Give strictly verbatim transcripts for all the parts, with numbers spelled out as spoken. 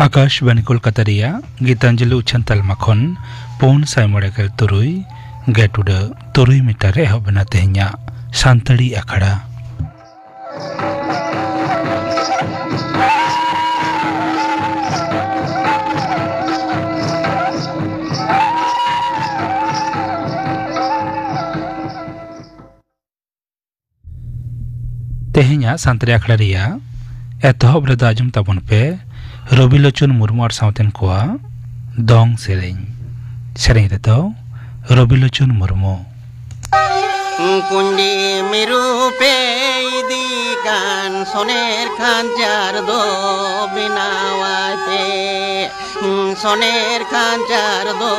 ᱟᱠᱟᱥᱵᱟᱱᱤ ᱠᱳᱞᱠᱟᱛᱟ ᱨᱮᱭᱟᱜ ᱜᱤᱛᱟᱧᱡᱚᱞᱤ ᱩᱪᱷᱟᱹᱱ ᱛᱟᱞᱢᱟ ᱠᱷᱚᱱ ᱯᱩᱱ ᱥᱟᱭ ᱢᱚᱬᱮ ᱜᱮᱞ ᱛᱩᱨᱩᱭ ᱜᱮᱴ ᱩᱰᱟᱹ ᱛᱩᱨᱩᱭ ᱢᱤᱴᱟᱨ ᱨᱮ ᱮᱦᱚᱵ ᱮᱱᱟ ᱛᱮᱦᱮᱧᱟᱜ ᱥᱟᱱᱛᱟᱲᱤ ᱟᱠᱷᱲᱟ᱾ ᱛᱮᱦᱮᱧᱟᱜ ᱥᱟᱱᱛᱟᱲᱤ ᱟᱠᱷᱲᱟ ᱨᱮᱭᱟᱜ ᱮᱛᱚᱦᱚᱵ ᱨᱮᱫᱚ ᱟᱸᱡᱚᱢ ᱛᱟᱵᱚᱱ ᱯᱮ ᱨᱚᱵᱤᱞᱳᱪᱚᱱ ᱢᱩᱨᱢᱩ ᱟᱨ ᱥᱟᱶᱛᱮᱱ ᱠᱚᱣᱟᱜ ᱫᱚᱝ ᱥᱮᱨᱮᱧ᱾ ᱥᱮᱨᱮᱧ ᱨᱮᱫᱚ ᱨᱚᱵᱤᱞᱳᱪᱚᱱ ᱢᱩᱨᱢᱩ᱾ ᱠᱩᱸᱰᱤ ᱢᱤᱨᱩ ᱯᱮ ᱤᱫᱤ ᱠᱟᱱ, ᱥᱚᱱᱮᱨ ᱠᱷᱟᱧᱪᱟᱨ ᱫᱚ ᱵᱮᱱᱟᱣᱟᱭ ᱯᱮ, ᱥᱚᱱᱮᱨ ᱠᱷᱟᱧᱪᱟᱨ ᱫᱚ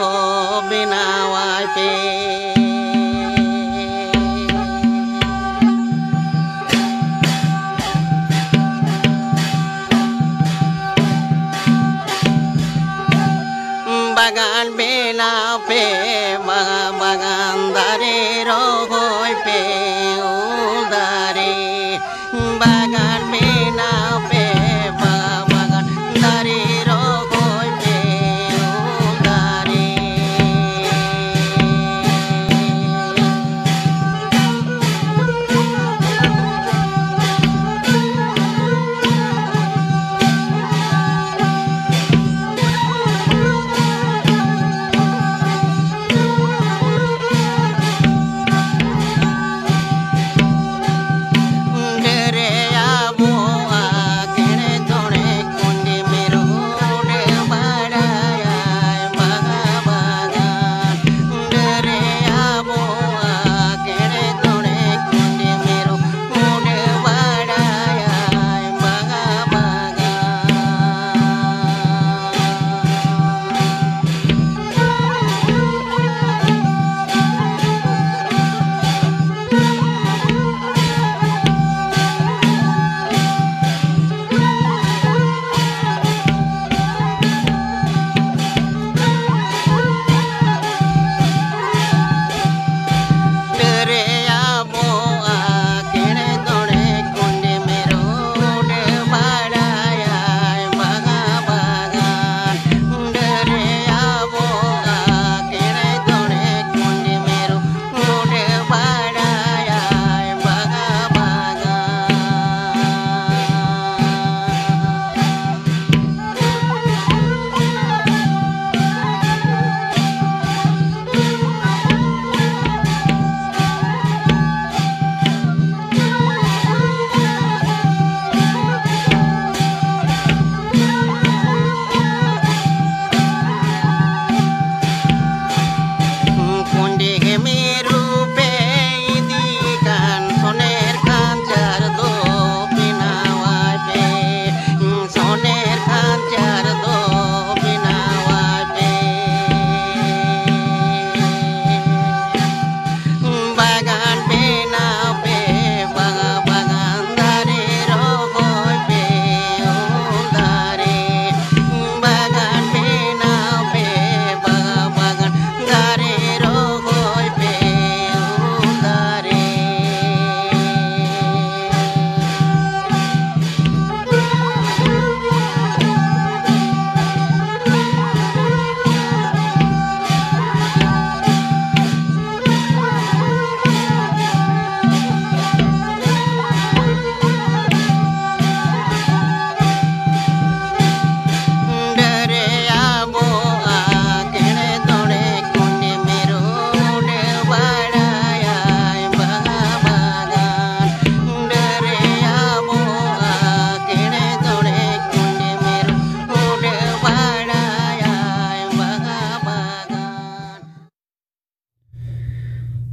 ᱵᱮᱱᱟᱣᱟᱭ ᱯᱮ᱾ ᱵᱟᱜᱟᱱ ᱵᱮᱱᱟᱣ ᱯᱮ, ᱵᱟ-, ᱵᱟᱜᱟᱱ ᱫᱟᱨᱮ ᱨᱚᱦᱚᱭ ᱯᱮ, ᱩᱞ ᱫᱟᱨᱮ᱾ ᱵᱟᱜᱟᱱ ᱵᱮᱱᱟᱣ ᱯᱮ, ᱵᱟ-, ᱵᱟᱜᱟᱱ ᱫᱟᱨᱮ ᱨᱚᱦᱚᱭ ᱯᱮ, ᱩᱞ ᱫᱟᱨᱮ᱾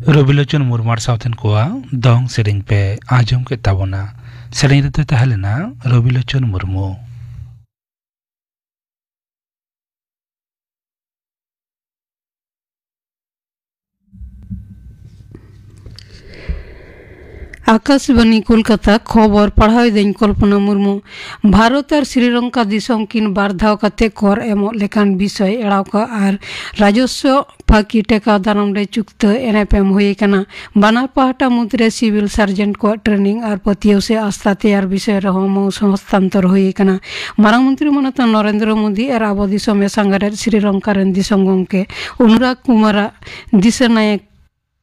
ᱨᱚᱵᱤᱞᱳᱪᱚᱱ ᱢᱩᱨᱢᱩ ᱟᱨ ᱥᱟᱶᱛᱮᱱ ᱠᱚᱣᱟᱜ ᱫᱚᱝ ᱥᱮᱨᱮᱧ ᱯᱮ ᱟᱸᱡᱚᱢ ᱠᱮᱫ ᱛᱟᱵᱚᱱᱟ᱾ ᱥᱮᱨᱮᱧ ᱨᱮᱫᱚᱭ ᱛᱟᱦᱮᱸ ᱞᱮᱱᱟ ᱨᱚᱵᱤᱞᱳᱪᱚᱱ ᱢᱩᱨᱢᱩ᱾ ᱟᱠᱟᱥᱵᱟᱱᱤ ᱠᱳᱞᱠᱟᱛᱟ, ᱠᱷᱚᱵᱚᱨ ᱯᱟᱲᱦᱟᱣ ᱮᱫᱟᱹᱧ ᱠᱚᱞᱯᱚᱱᱟ ᱢᱩᱨᱢᱩ᱾ ᱵᱷᱟᱨᱚᱛ ᱟᱨ ᱥᱨᱤᱞᱚᱝᱠᱟ ᱫᱤᱥᱚᱢ ᱠᱤᱱ ᱵᱟᱨ ᱫᱷᱟᱣ ᱠᱟᱛᱮ ᱠᱚᱨ ᱮᱢᱚᱜ ᱞᱮᱠᱟᱱ ᱵᱤᱥᱚᱭ ᱮᱲᱟᱣ ᱠᱟᱜ ᱟᱨ ᱨᱟᱡᱚᱥᱣᱚ ᱯᱷᱟᱹᱠᱤ ᱴᱮᱠᱟᱣ ᱫᱟᱨᱟᱢ ᱨᱮ ᱪᱩᱠᱛᱟᱹ ᱮᱱᱮᱯᱮᱢ ᱦᱩᱭ ᱟᱠᱟᱱᱟ᱾ ᱵᱟᱱᱟᱨ ᱯᱟᱦᱴᱟ ᱢᱩᱫᱽᱨᱮ ᱥᱤᱵᱤᱞ ᱥᱟᱨᱡᱮᱱᱴ ᱠᱚᱣᱟᱜ ᱴᱨᱮᱱᱤᱝ ᱟᱨ ᱯᱟᱹᱛᱭᱟᱹᱣ ᱥᱮ ᱟᱥᱛᱟ ᱛᱮᱭᱟᱨ ᱵᱤᱥᱚᱭ ᱨᱮᱦᱚᱸ ᱢᱚᱸᱜ ᱦᱚᱥᱛᱟᱱᱛᱚᱨ ᱦᱩᱭ ᱟᱠᱟᱱᱟ᱾ ᱢᱟᱨᱟᱝ ᱢᱚᱱᱛᱨᱤ ᱢᱟᱱᱚᱛᱟᱱ ᱱᱚᱨᱮᱱᱫᱨᱚ ᱢᱳᱫᱤ ᱟᱨ ᱟᱵᱚ ᱫᱤᱥᱚᱢ ᱮ ᱥᱟᱸᱜᱷᱟᱨᱮᱫ ᱥᱨᱤᱞᱚᱝᱠᱟ ᱨᱮᱱ ᱫᱤᱥᱚᱢ ᱜᱚᱢᱠᱮ ᱚᱱᱩᱨᱟᱜᱽ ᱠᱩᱢᱟᱨᱟᱜ ᱫᱤᱥᱟᱹ ᱱᱟᱭᱮᱠ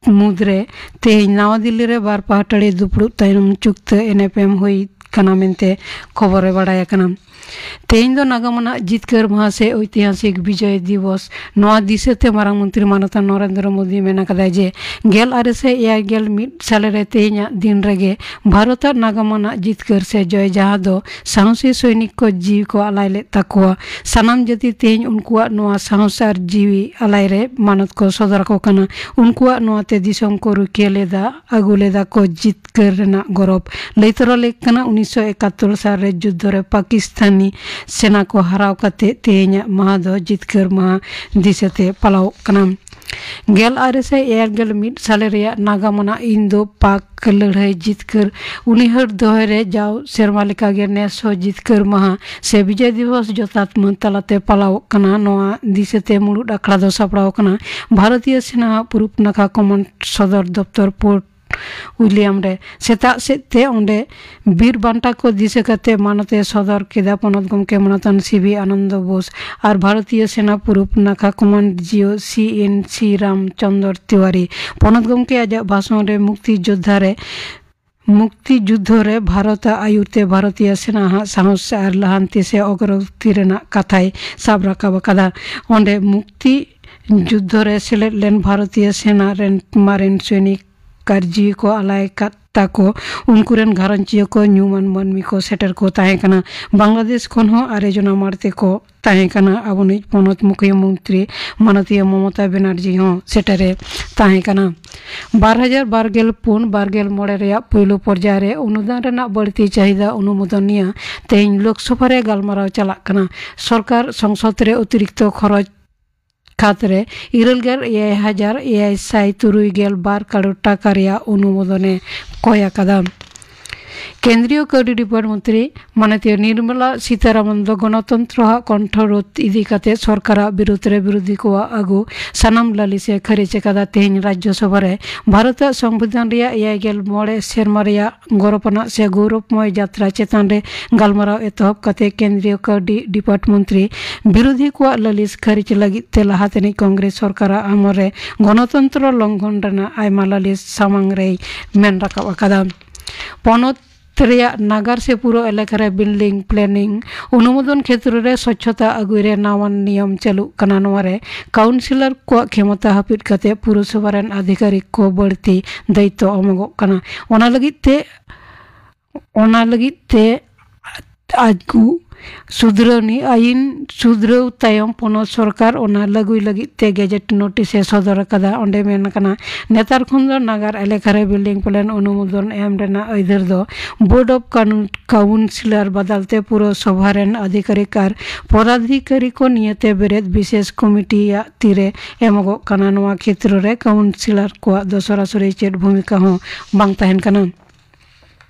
ᱢᱩᱫᱽᱨᱮ ᱛᱮᱦᱮᱧ ᱱᱟᱣᱟ ᱫᱤᱞᱞᱤ ᱨᱮ ᱵᱟᱨ ᱯᱟᱦᱴᱟᱲᱤ ᱫᱩᱯᱲᱩᱵ ᱛᱟᱭᱱᱚᱢ ᱪᱩᱠᱛᱟᱹ ᱮᱱᱮᱯᱮᱢ ᱦᱩᱭ ᱠᱟᱱᱟ ᱢᱮᱱᱛᱮ ᱠᱷᱚᱵᱚᱨ ᱨᱮ ᱵᱟᱰᱟᱭ ᱟᱠᱟᱱᱟ᱾ ᱛᱮᱦᱮᱧ ᱫᱚ ᱱᱟᱜᱟᱢ ᱟᱱᱟᱜ ᱡᱤᱛᱠᱟᱹᱨ ᱢᱟᱦᱟ ᱥᱮ ᱳᱭᱛᱤᱦᱟᱥᱤᱠ ᱵᱤᱡᱚᱭ ᱫᱤᱵᱚᱥ᱾ ᱱᱚᱣᱟ ᱫᱤᱥᱟᱹᱛᱮ ᱢᱟᱨᱟᱝ ᱢᱚᱱᱛᱨᱤ ᱢᱟᱱᱚᱛᱟᱱ ᱱᱚᱨᱮᱱᱫᱨᱚ ᱢᱳᱫᱤ ᱢᱮᱱ ᱟᱠᱟᱫᱟᱭ ᱡᱮ ᱜᱮᱞ ᱟᱨᱮ ᱥᱟᱭ ᱮᱭᱟᱭ ᱜᱮᱞ ᱢᱤᱫ ᱥᱟᱞᱮ ᱨᱮ ᱛᱮᱦᱮᱧᱟᱜ ᱫᱤᱱ ᱨᱮᱜᱮ ᱵᱷᱟᱨᱚᱛᱟᱜ ᱱᱟᱜᱟᱢ ᱟᱱᱟᱜ ᱡᱤᱛᱠᱟᱹᱨ ᱥᱮ ᱡᱚᱭ, ᱡᱟᱦᱟᱸ ᱫᱚ ᱥᱟᱦᱚᱥᱤ ᱥᱚᱭᱱᱤᱠ ᱠᱚ ᱡᱤᱣᱤ ᱠᱚ ᱟᱞᱟᱭ ᱞᱮᱫ ᱛᱟᱠᱚᱣᱟ᱾ ᱥᱟᱱᱟᱢ ᱡᱟᱹᱛᱤ ᱛᱮᱦᱮᱧ ᱩᱱᱠᱩᱣᱟᱜ ᱱᱚᱣᱟ ᱥᱟᱦᱚᱥ ᱟᱨ ᱡᱤᱣᱤ ᱟᱞᱟᱭ ᱨᱮ ᱢᱟᱱᱚᱛ ᱠᱚ ᱥᱚᱫᱚᱨ ᱟᱠᱚ ᱠᱟᱱᱟ᱾ ᱩᱱᱠᱩᱣᱟᱜ ᱱᱚᱣᱟ ᱛᱮ ᱫᱤᱥᱚᱢ ᱠᱚ ᱨᱩᱠᱷᱤᱭᱟᱹ ᱞᱮᱫᱟ, ᱟᱹᱜᱩ ᱞᱮᱫᱟ ᱠᱚ ᱡᱤᱛᱠᱟᱹᱨ ᱨᱮᱱᱟᱜ ᱜᱚᱨᱚᱵᱽ᱾ ᱞᱟᱹᱭ ᱛᱚᱨᱟ ᱞᱮᱠ ᱠᱟᱱᱟ, ᱩᱱᱤᱥᱥᱚ ᱮᱠᱟᱛᱛᱳᱨ ᱥᱟᱞ ᱨᱮ ᱡᱩᱫᱽᱫᱷᱚ ᱨᱮ ᱯᱟᱠᱤᱥᱛᱟᱱᱤ ᱥᱮᱱᱟ ᱠᱚ ᱦᱟᱨᱟᱣ ᱠᱟᱛᱮ ᱛᱮᱦᱮᱧᱟᱜ ᱢᱟᱦᱟ ᱫᱚ ᱡᱤᱛᱠᱟᱹᱨ ᱢᱟᱦᱟ ᱫᱤᱥᱟᱹᱛᱮ ᱯᱟᱞᱟᱣᱚᱜ ᱠᱟᱱᱟ᱾ ᱜᱮᱞ ᱟᱨᱮ ᱥᱟᱭ ᱮᱭᱟᱭ ᱜᱮᱞ ᱢᱤᱫ ᱥᱟᱞᱮ ᱨᱮᱭᱟᱜ ᱱᱟᱜᱟᱢ ᱟᱱᱟᱜ ᱤᱱᱫᱳ ᱯᱟᱠ ᱞᱟᱹᱲᱦᱟᱹᱭ ᱡᱤᱛᱠᱟᱹᱨ ᱩᱱᱩᱭᱦᱟᱹᱨ ᱫᱚᱦᱚᱭ ᱨᱮ ᱡᱟᱣ ᱥᱮᱨᱢᱟ ᱞᱮᱠᱟᱜᱮ ᱱᱮᱥ ᱦᱚᱸ ᱡᱤᱛᱠᱟᱹᱨ ᱢᱟᱦᱟ ᱥᱮ ᱵᱤᱡᱚᱭ ᱫᱤᱵᱚᱥ ᱡᱚᱛᱷᱟᱛ ᱢᱟᱹᱱ ᱛᱟᱞᱟᱛᱮ ᱯᱟᱞᱟᱣᱚᱜ ᱠᱟᱱᱟ᱾ ᱱᱚᱣᱟ ᱫᱤᱥᱟᱹᱛᱮ ᱢᱩᱲᱩᱫ ᱟᱠᱷᱲᱟ ᱫᱚ ᱥᱟᱯᱲᱟᱣ ᱠᱟᱱᱟ ᱵᱷᱟᱨᱚᱛᱤᱭᱚ ᱥᱮᱱᱟ ᱯᱩᱨᱩᱵ ᱱᱟᱠᱷᱟ ᱠᱚᱢᱟᱱᱰ ᱥᱚᱫᱚᱨ ᱫᱚᱯᱛᱚᱨ ᱯᱳᱨᱴ ᱩᱭᱞᱤᱭᱟᱢ ᱨᱮ᱾ ᱥᱮᱛᱟᱜ ᱥᱮᱫ ᱛᱮ ᱚᱸᱰᱮ ᱵᱤᱨ ᱵᱟᱱᱴᱟ ᱠᱚ ᱫᱤᱥᱟᱹ ᱠᱟᱛᱮ ᱢᱟᱱᱚᱛ ᱮ ᱥᱚᱫᱚᱨ ᱠᱮᱫᱟ ᱯᱚᱱᱚᱛ ᱜᱚᱢᱠᱮ ᱢᱟᱱᱚᱛᱟᱱ ᱥᱤ ᱵᱤ ᱟᱱᱚᱱᱫᱚ ᱵᱳᱥ ᱟᱨ ᱵᱷᱟᱨᱚᱛᱤᱭᱚ ᱥᱮᱱᱟ ᱯᱩᱨᱩᱵ ᱱᱟᱠᱷᱟ ᱠᱚᱢᱟᱱᱰ ᱡᱤᱭᱳ ᱥᱤ ᱮᱱ ᱥᱤ ᱨᱟᱢ ᱪᱚᱱᱫᱚᱨ ᱛᱤᱣᱟᱨᱤ᱾ ᱯᱚᱱᱚᱛ ᱜᱚᱢᱠᱮ ᱟᱡᱟᱜ ᱵᱷᱟᱥᱚᱱ ᱨᱮ ᱢᱩᱠᱛᱤ ᱡᱳᱫᱽᱫᱷᱟ ᱨᱮ ᱢᱩᱠᱛᱤ ᱡᱩᱫᱽᱫᱷᱚ ᱨᱮ ᱵᱷᱟᱨᱚᱛ ᱟᱜ ᱟᱭᱩᱨ ᱛᱮ ᱵᱷᱟᱨᱚᱛᱤᱭᱚ ᱥᱮᱱᱟ ᱦᱟᱜ ᱥᱟᱦᱚᱥ ᱟᱨ ᱞᱟᱦᱟᱱᱛᱤ ᱥᱮ ᱚᱜᱨᱚᱜᱚᱛᱤ ᱨᱮᱱᱟᱜ ᱠᱟᱛᱷᱟᱭ ᱥᱟᱵ ᱨᱟᱠᱟᱵ ᱟᱠᱟᱫᱟ᱾ ᱚᱸᱰᱮ ᱢᱩᱠᱛᱤ ᱡᱩᱫᱽᱫᱷᱚ ᱨᱮ ᱥᱮᱞᱮᱫ ᱞᱮᱱ ᱵᱷᱟᱨᱚᱛᱤᱭᱚ ᱥᱮᱱᱟ ᱨᱮᱱ ᱢᱟᱨᱮᱱ ᱥᱚᱭᱱᱤᱠ ᱟᱨ ᱡᱤᱣᱤ ᱠᱚ ᱟᱞᱟᱭ ᱟᱠᱟᱫ ᱛᱟᱠᱚ, ᱩᱱᱠᱩ ᱨᱮᱱ ᱜᱷᱟᱨᱚᱸᱡᱽᱤᱭᱟᱹ ᱠᱚ, ᱧᱩᱢᱟᱱ ᱢᱟᱹᱱᱢᱤ ᱠᱚ ᱥᱮᱴᱮᱨ ᱠᱚ ᱛᱟᱦᱮᱸ ᱠᱟᱱᱟ᱾ ᱵᱟᱝᱞᱟᱫᱮᱥ ᱠᱷᱚᱱ ᱦᱚᱸ ᱟᱨᱮ ᱡᱚᱱᱟ ᱢᱟᱬᱛᱮ ᱠᱚ ᱛᱟᱦᱮᱸ ᱠᱟᱱᱟ᱾ ᱟᱵᱚᱱᱤᱡ ᱯᱚᱱᱚᱛ ᱢᱩᱠᱷᱭᱟᱹ ᱢᱚᱱᱛᱨᱤ ᱢᱟᱱᱚᱛᱤᱭᱟᱹ ᱢᱚᱢᱚᱛᱟ ᱵᱮᱱᱟᱨᱡᱤ ᱦᱚᱸ ᱥᱮᱴᱮᱨᱮ ᱛᱟᱦᱮᱸ ᱠᱟᱱᱟ᱾ ᱵᱟᱨ ᱦᱟᱡᱟᱨ ᱵᱟᱨ ᱜᱮᱞ ᱯᱩᱱ ᱵᱟᱨ ᱜᱮᱞ ᱢᱚᱬᱮ ᱨᱮᱭᱟᱜ ᱯᱩᱭᱞᱩ ᱯᱚᱨᱡᱟᱭ ᱨᱮ ᱚᱱᱩᱫᱟᱱ ᱨᱮᱱᱟᱜ ᱵᱟᱹᱲᱛᱤ ᱪᱟᱹᱦᱤᱫᱟ ᱚᱱᱩᱢᱳᱫᱚᱱ ᱱᱤᱭᱟᱹ ᱛᱮᱦᱮᱧ ᱞᱳᱠᱥᱚᱵᱷᱟ ᱨᱮ ᱜᱟᱞᱢᱟᱨᱟᱣ ᱪᱟᱞᱟᱜ ᱠᱟᱱᱟ᱾ ᱥᱚᱨᱠᱟᱨ ᱥᱚᱝᱥᱚᱫ ᱨᱮ ᱚᱛᱤᱨᱤᱠᱛᱚ ᱠᱷᱚᱨᱚᱪ ᱠᱷᱟᱛ ᱨᱮ ᱤᱨᱟᱹᱞ ᱜᱮᱞ ᱮᱭᱟᱭ ᱦᱟᱡᱟᱨ ᱮᱭᱟᱭ ᱥᱟᱭ ᱛᱩᱨᱩᱭ ᱜᱮᱞ ᱵᱟᱨ ᱠᱟᱨᱳᱲ ᱴᱟᱠᱟ ᱨᱮᱭᱟᱜ ᱚᱱᱩᱢᱳᱫᱚᱱ ᱮ ᱠᱚᱭ ᱟᱠᱟᱫᱟ᱾ ᱠᱮᱱᱫᱨᱤᱭᱚ ᱠᱟᱹᱣᱰᱤ ᱰᱤᱯᱟᱨᱴ ᱢᱚᱱᱛᱨᱤ ᱢᱟᱱᱚᱛᱤᱭᱟᱹ ᱱᱤᱨᱢᱚᱞᱟ ᱥᱤᱛᱟᱨᱟᱢᱚᱱ ᱫᱚ ᱜᱚᱱᱚᱛᱚᱱᱛᱨᱚ ᱦᱟᱜ ᱠᱚᱱᱴᱷᱚ ᱨᱳᱫᱷ ᱤᱫᱤ ᱠᱟᱛᱮ ᱥᱚᱨᱠᱟᱨᱟᱜ ᱵᱤᱨᱩᱫᱷ ᱨᱮ ᱵᱤᱨᱳᱫᱷᱤ ᱠᱚᱣᱟᱜ ᱟᱹᱜᱩ ᱥᱟᱱᱟᱢ ᱞᱟᱹᱞᱤᱥ ᱮ ᱠᱷᱟᱹᱨᱤᱡ ᱟᱠᱟᱫᱟ᱾ ᱛᱮᱦᱮᱧ ᱨᱟᱡᱽᱭᱚ ᱥᱚᱵᱷᱟ ᱨᱮ ᱵᱷᱟᱨᱚᱛ ᱟᱜ ᱥᱚᱝᱵᱤᱫᱷᱟᱱ ᱨᱮᱭᱟᱜ ᱮᱭᱟᱭ ᱜᱮᱞ ᱢᱚᱬᱮ ᱥᱮᱨᱢᱟ ᱨᱮᱭᱟᱜ ᱜᱚᱨᱚᱵᱽ ᱟᱱᱟᱜ ᱥᱮ ᱜᱚᱣᱨᱚᱵᱽᱢᱚᱭ ᱡᱟᱛᱨᱟ ᱪᱮᱛᱟᱱ ᱨᱮ ᱜᱟᱞᱢᱟᱨᱟᱣ ᱮᱛᱚᱦᱚᱵ ᱠᱟᱛᱮ ᱠᱮᱱᱫᱨᱤᱭᱚ ᱠᱟᱹᱣᱰᱤ ᱰᱤᱯᱟᱨᱴ ᱢᱚᱱᱛᱨᱤ ᱵᱤᱨᱳᱫᱷᱤ ᱠᱚᱣᱟᱜ ᱞᱟᱹᱞᱤᱥ ᱠᱷᱟᱹᱨᱤᱡ ᱞᱟᱹᱜᱤᱫ ᱛᱮ ᱞᱟᱦᱟ ᱛᱮᱱᱤᱡ ᱠᱚᱝᱜᱨᱮᱥ ᱥᱚᱨᱠᱟᱨᱟᱜ ᱟᱢᱚᱞ ᱨᱮ ᱜᱚᱱᱚᱛᱚᱱᱛᱨᱚ ᱞᱚᱝᱜᱷᱚᱱ ᱨᱮᱱᱟᱜ ᱟᱭᱢᱟ ᱞᱟᱹᱞᱤᱥ ᱥᱟᱢᱟᱝ ᱨᱮᱭ ᱢᱮᱱ ᱨᱟᱠᱟᱵ ᱟᱠᱟᱫᱟ᱾ ᱯᱚᱱᱚᱛ ᱨᱮᱭᱟᱜ ᱱᱟᱜᱟᱨ ᱥᱮ ᱯᱩᱨᱚ ᱮᱞᱟᱠᱟ ᱨᱮ ᱵᱤᱞᱰᱤᱝ ᱯᱞᱮᱱᱤᱝ ᱚᱱᱩᱢᱳᱫᱚᱱ ᱠᱷᱮᱛᱨᱚ ᱨᱮ ᱥᱚᱪᱪᱷᱚᱛᱟ ᱟᱹᱜᱩᱭ ᱨᱮ ᱱᱟᱣᱟᱱ ᱱᱤᱭᱚᱢ ᱪᱟᱹᱞᱩᱜ ᱠᱟᱱᱟ᱾ ᱱᱚᱣᱟ ᱨᱮ ᱠᱟᱣᱩᱱᱥᱤᱞᱚᱨ ᱠᱚᱣᱟᱜ ᱠᱷᱮᱢᱚᱛᱟ ᱦᱟᱹᱯᱤᱫ ᱠᱟᱛᱮ ᱯᱩᱨᱚᱥᱚᱵᱷᱟ ᱨᱮᱱ ᱟᱫᱷᱤᱠᱟᱨᱤᱠ ᱠᱚ ᱵᱟᱹᱲᱛᱤ ᱫᱟᱭᱤᱛᱛᱚ ᱮᱢᱚᱜᱚᱜ ᱠᱟᱱᱟ᱾ ᱚᱱᱟ ᱞᱟᱹᱜᱤᱫ ᱛᱮ ᱚᱱᱟ ᱞᱟᱹᱜᱤᱫ ᱛᱮ ᱟᱡᱠᱩ ᱥᱩᱫᱷᱨᱟᱹᱣᱱᱤ ᱟᱭᱤᱱ ᱥᱩᱫᱷᱨᱟᱹᱣ ᱛᱟᱭᱚᱢ ᱯᱚᱱᱚᱛ ᱥᱚᱨᱠᱟᱨ ᱚᱱᱟ ᱞᱟᱹᱜᱩᱭ ᱞᱟᱹᱜᱤᱫ ᱛᱮ ᱜᱮᱡᱮᱴ ᱱᱳᱴᱤᱥ ᱮ ᱥᱚᱫᱚᱨ ᱟᱠᱟᱫᱟ᱾ ᱚᱸᱰᱮ ᱢᱮᱱ ᱟᱠᱟᱱᱟ, ᱱᱮᱛᱟᱨ ᱠᱷᱚᱱ ᱫᱚ ᱱᱟᱜᱟᱨ ᱮᱞᱟᱠᱟ ᱨᱮ ᱵᱤᱞᱰᱤᱝ ᱯᱞᱟᱱ ᱚᱱᱩᱢᱳᱫᱚᱱ ᱮᱢ ᱨᱮᱱᱟᱜ ᱟᱹᱭᱫᱟᱹᱨ ᱫᱚ ᱵᱳᱨᱰ ᱚᱯᱷ ᱠᱟᱱᱩᱱ ᱠᱟᱣᱩᱱᱥᱤᱞᱚᱨ ᱵᱟᱫᱟᱞ ᱛᱮ ᱯᱩᱨᱚ ᱥᱚᱵᱷᱟ ᱨᱮᱱ ᱟᱫᱷᱤᱠᱟᱨᱤᱠ ᱟᱨ ᱯᱚᱫᱟᱫᱷᱤᱠᱟᱨᱤ ᱠᱚ ᱱᱤᱭᱟᱹᱛᱮ ᱵᱮᱨᱮᱫ ᱵᱤᱥᱮᱥ ᱠᱚᱢᱤᱴᱤᱭᱟᱜ ᱛᱤᱨᱮ ᱮᱢᱚᱜᱚᱜ ᱠᱟᱱᱟ᱾ ᱱᱚᱣᱟ ᱠᱷᱮᱛᱨᱚ ᱨᱮ ᱠᱟᱣᱩᱱᱥᱤᱞᱚᱨ ᱠᱚᱣᱟᱜ ᱫᱚ ᱥᱚᱨᱟᱥᱚᱨᱤ ᱪᱮᱫ ᱵᱷᱩᱢᱤᱠᱟ ᱦᱚᱸ ᱵᱟᱝ ᱛᱟᱦᱮᱱ ᱠᱟᱱᱟ᱾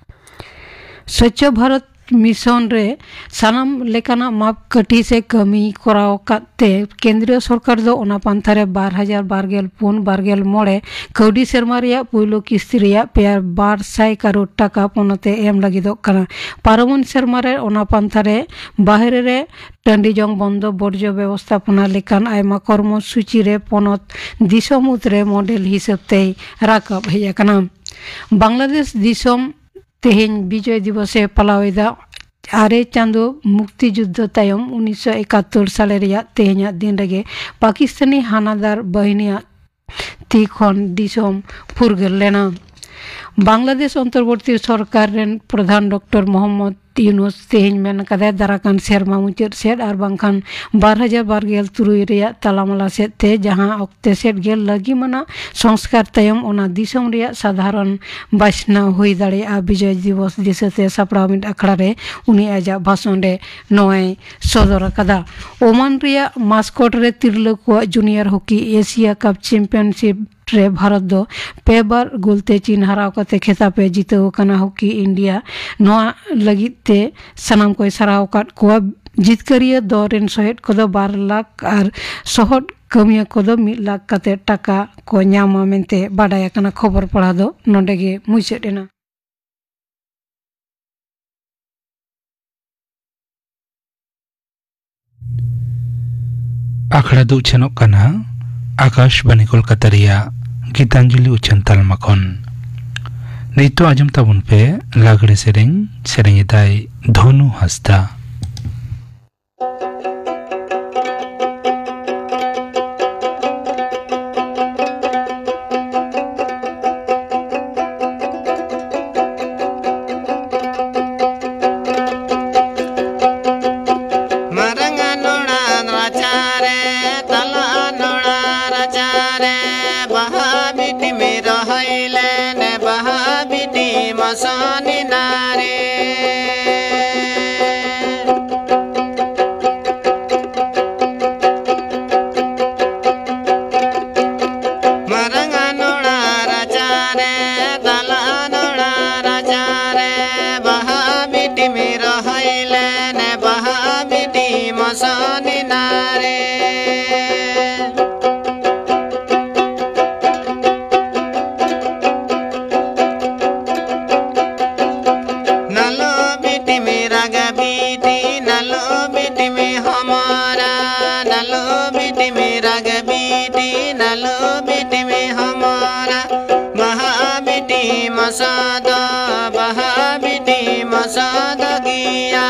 ᱥᱚᱪᱪᱷᱚ ᱵᱷᱟᱨᱚᱛ ᱢᱤᱥᱚᱱ ᱨᱮ ᱥᱟᱱᱟᱢ ᱞᱮᱠᱟᱱᱟᱜ ᱢᱟᱯ ᱠᱟᱹᱴᱷᱤ ᱥᱮ ᱠᱟᱹᱢᱤ ᱠᱚᱨᱟᱣ ᱟᱠᱟᱫ ᱛᱮ ᱠᱮᱱᱫᱨᱤᱭᱚ ᱥᱚᱨᱠᱟᱨ ᱫᱚ ᱚᱱᱟ ᱯᱟᱱᱛᱷᱟ ᱨᱮ ᱵᱟᱨ ᱦᱟᱡᱟᱨ ᱵᱟᱨ ᱜᱮᱞ ᱯᱩᱱ ᱵᱟᱨ ᱜᱮᱞ ᱢᱚᱬᱮ ᱠᱟᱹᱣᱰᱤ ᱥᱮᱨᱢᱟ ᱨᱮᱭᱟᱜ ᱯᱩᱭᱞᱩ ᱠᱤᱥᱛᱤ ᱨᱮᱭᱟᱜ ᱯᱮᱭᱟ ᱵᱟᱨ ᱥᱟᱭ ᱠᱟᱨᱳᱲ ᱴᱟᱠᱟ ᱯᱚᱱᱚᱛ ᱮ ᱮᱢ ᱞᱟᱹᱜᱤᱫᱚᱜ ᱠᱟᱱᱟ᱾ ᱯᱟᱨᱚᱢᱚᱱ ᱥᱮᱨᱢᱟ ᱨᱮ ᱚᱱᱟ ᱯᱟᱱᱛᱷᱟ ᱨᱮ ᱵᱟᱦᱨᱮ ᱨᱮ ᱴᱟᱺᱰᱤ ᱡᱚᱝ ᱵᱚᱱᱫᱚ ᱵᱚᱨᱡᱚ ᱵᱮᱵᱚᱥᱛᱷᱟᱯᱚᱱᱟ ᱞᱮᱠᱟᱱ ᱟᱭᱢᱟ ᱠᱚᱨᱢᱚ ᱥᱩᱪᱤ ᱨᱮ ᱯᱚᱱᱚᱛ ᱫᱤᱥᱚᱢ ᱢᱩᱫᱽᱨᱮ ᱢᱚᱰᱮᱞ ᱦᱤᱥᱟᱹᱵ ᱛᱮᱭ ᱨᱟᱠᱟᱵ ᱦᱮᱡ ᱟᱠᱟᱱᱟ᱾ ᱵᱟᱝᱞᱟᱫᱮᱥ ᱫᱤᱥᱚᱢ ᱛᱮᱦᱮᱧ ᱵᱤᱡᱚᱭ ᱫᱤᱵᱚᱥ ᱮ ᱯᱟᱞᱟᱣ ᱮᱫᱟ᱾ ᱟᱨᱮ ᱪᱟᱸᱫᱚ ᱢᱩᱠᱛᱤ ᱡᱩᱫᱽᱫᱷᱚ ᱛᱟᱭᱚᱢ ᱩᱱᱤᱥᱥᱚ ᱮᱠᱟᱛᱛᱳᱨ ᱥᱟᱞᱮ ᱨᱮᱭᱟᱜ ᱛᱮᱦᱮᱧᱟᱜ ᱫᱤᱱ ᱨᱮᱜᱮ ᱯᱟᱠᱤᱥᱛᱟᱱᱤ ᱦᱟᱱᱟᱫᱟᱨ ᱵᱟᱹᱦᱤᱱᱤᱭᱟᱜ ᱛᱤ ᱠᱷᱚᱱ ᱫᱤᱥᱚᱢ ᱯᱷᱩᱨᱜᱟᱹᱞ ᱞᱮᱱᱟ᱾ ᱵᱟᱝᱞᱟᱫᱮᱥ ᱚᱱᱛᱚᱨᱵᱚᱨᱛᱤ ᱥᱚᱨᱠᱟᱨ ᱨᱮᱱ ᱯᱨᱚᱫᱷᱟᱱ ᱰᱚᱠᱴᱚᱨ ᱢᱚᱦᱚᱢᱢᱚᱫᱽ ᱤᱭᱩᱱᱩᱥ ᱛᱮᱦᱮᱧ ᱢᱮᱱ ᱟᱠᱟᱫᱟᱭ, ᱫᱟᱨᱟᱠᱟᱱ ᱥᱮᱨᱢᱟ ᱢᱩᱪᱟᱹᱫ ᱥᱮᱫ ᱟᱨ ᱵᱟᱝᱠᱷᱟᱱ ᱵᱟᱨ ᱦᱟᱡᱟᱨ ᱵᱟᱨ ᱜᱮᱞ ᱛᱩᱨᱩᱭ ᱨᱮᱭᱟᱜ ᱛᱟᱞᱟᱢᱟᱞᱟ ᱥᱮᱫ ᱛᱮ ᱡᱟᱦᱟᱸ ᱚᱠᱛᱮ ᱥᱮᱫ ᱜᱮ ᱞᱟᱹᱜᱤᱢ ᱟᱱᱟᱜ ᱥᱚᱝᱥᱠᱟᱨ ᱛᱟᱭᱚᱢ ᱚᱱᱟ ᱫᱤᱥᱚᱢ ᱨᱮᱭᱟᱜ ᱥᱟᱫᱷᱟᱨᱚᱱ ᱵᱟᱪᱷᱱᱟᱣ ᱦᱩᱭ ᱫᱟᱲᱮᱭᱟᱜᱼᱟ᱾ ᱵᱤᱡᱚᱭ ᱫᱤᱵᱚᱥ ᱫᱤᱥᱟᱹᱛᱮ ᱥᱟᱯᱲᱟᱣ ᱢᱤᱫ ᱟᱠᱷᱲᱟ ᱨᱮ ᱩᱱᱤ ᱟᱡᱟᱜ ᱵᱷᱟᱥᱚᱱ ᱨᱮ ᱱᱚᱣᱟᱭ ᱥᱚᱫᱚᱨ ᱟᱠᱟᱫᱟ᱾ ᱳᱢᱟᱱ ᱨᱮᱭᱟᱜ ᱢᱟᱥᱠᱚᱴ ᱨᱮ ᱛᱤᱨᱞᱟᱹ ᱠᱚᱣᱟᱜ ᱡᱩᱱᱤᱭᱚᱨ ᱦᱚᱠᱤ ᱮᱥᱤᱭᱟ ᱠᱟᱯ ᱪᱮᱢᱯᱤᱭᱚᱱᱥᱤᱯ ᱨᱮ ᱵᱷᱟᱨᱚᱛ ᱫᱚ ᱯᱮ ᱵᱟᱨ ᱜᱳᱞ ᱛᱮ ᱪᱤᱱ ᱦᱟᱨᱟᱣ ᱠᱟᱛᱮ ᱠᱷᱮᱛᱟᱵ ᱮ ᱡᱤᱛᱟᱹᱣ ᱟᱠᱟᱱᱟ᱾ ᱦᱚᱠᱤ ᱤᱱᱰᱤᱭᱟ ᱱᱚᱣᱟ ᱞᱟᱹᱜᱤᱫ ᱛᱮ ᱥᱟᱱᱟᱢ ᱠᱚᱭ ᱥᱟᱨᱦᱟᱣ ᱟᱠᱟᱫ ᱠᱚᱣᱟ᱾ ᱡᱤᱛᱠᱟᱹᱨᱤᱭᱟᱹ ᱫᱚᱞ ᱨᱮᱱ ᱥᱚᱦᱮᱫ ᱠᱚᱫᱚ ᱵᱟᱨ ᱞᱟᱠᱷ ᱟᱨ ᱥᱚᱦᱚᱫ ᱠᱟᱹᱢᱤᱭᱟᱹ ᱠᱚᱫᱚ ᱢᱤᱫ ᱞᱟᱠᱷ ᱠᱟᱛᱮ ᱴᱟᱠᱟ ᱠᱚ ᱧᱟᱢᱟ ᱢᱮᱱᱛᱮ ᱵᱟᱰᱟᱭ ᱟᱠᱟᱱᱟ᱾ ᱠᱷᱚᱵᱚᱨ ᱯᱟᱲᱦᱟᱣ ᱫᱚ ᱱᱚᱰᱮ ᱜᱮ ᱢᱩᱪᱟᱹᱫ ᱮᱱᱟ᱾ ᱟᱠᱷᱲᱟ ᱫᱚ ᱩᱪᱷᱟᱹᱱᱚᱜ ᱠᱟᱱᱟ ᱟᱠᱟᱥᱵᱟᱱᱤ ᱠᱳᱞᱠᱟᱛᱟ ᱨᱮᱭᱟᱜ ᱜᱤᱛᱟᱧᱡᱚᱞᱤ ᱩᱪᱷᱟᱹᱱ ᱛᱟᱞᱢᱟ ᱠᱷᱚᱱ᱾ ᱱᱤᱛᱚᱜ ᱟᱸᱡᱚᱢ ᱛᱟᱵᱚᱱ ᱯᱮ ᱞᱟᱜᱽᱲᱮ ᱥᱮᱨᱮᱧ, ᱥᱮᱨᱮᱧ ᱮᱫᱟᱭ ᱫᱷᱚᱱᱩ ᱦᱟᱸᱥᱫᱟ᱾ ᱢᱟᱨᱟᱝ ᱱᱚᱲᱟ ᱨᱟᱪᱟᱨᱮ, ᱛᱟᱞᱟ ᱱᱚᱲᱟ ᱨᱟᱪᱟᱨᱮ, ᱵᱟᱦᱟ ᱵᱤᱴᱤ ᱢᱮ ᱨᱚᱦᱚᱭ ᱞᱮᱱᱮ, ᱵᱟᱦᱟ ᱵᱤᱴᱤ ᱢᱚᱥᱚᱱᱤ ᱱᱟᱨᱮ᱾ ᱢᱟᱨᱟᱝ ᱱᱚᱲᱟ ᱨᱟᱪᱟᱨᱮ, ᱛᱟᱞᱟ ᱱᱚᱲᱟ ᱨᱟᱪᱟᱨᱮ, ᱵᱟᱦᱟ ᱵᱤᱴᱤ ᱢᱮ ᱨᱚᱦᱚᱭ ᱞᱮᱱᱮ, ᱵᱟᱦᱟ ᱵᱤᱴᱤ ᱢᱚᱥᱚᱱᱤ ᱱᱟᱨᱮ᱾ ᱱᱟᱞᱚ ᱵᱤᱴᱤ ᱢᱮ ᱨᱟᱜᱟ ᱵᱤᱴᱤ, ᱱᱟᱞᱚ ᱵᱤᱴᱤ ᱢᱮ ᱦᱚᱢᱚᱨᱟ, ᱱᱟᱞᱚ ᱵᱤᱴᱤ ᱢᱮ ᱨᱟᱜᱟ ᱵᱤᱴᱤ, ᱱᱟᱞᱚ ᱵᱤᱴᱤ ᱢᱮ ᱦᱚᱢᱚᱨᱟ᱾ ᱵᱟᱦᱟ ᱵᱤᱴᱤ ᱢᱚᱥᱚᱫᱚ, ᱵᱟᱦᱟ ᱵᱤᱴᱤ ᱢᱚᱥᱚᱫᱚ ᱜᱮᱭᱟ᱾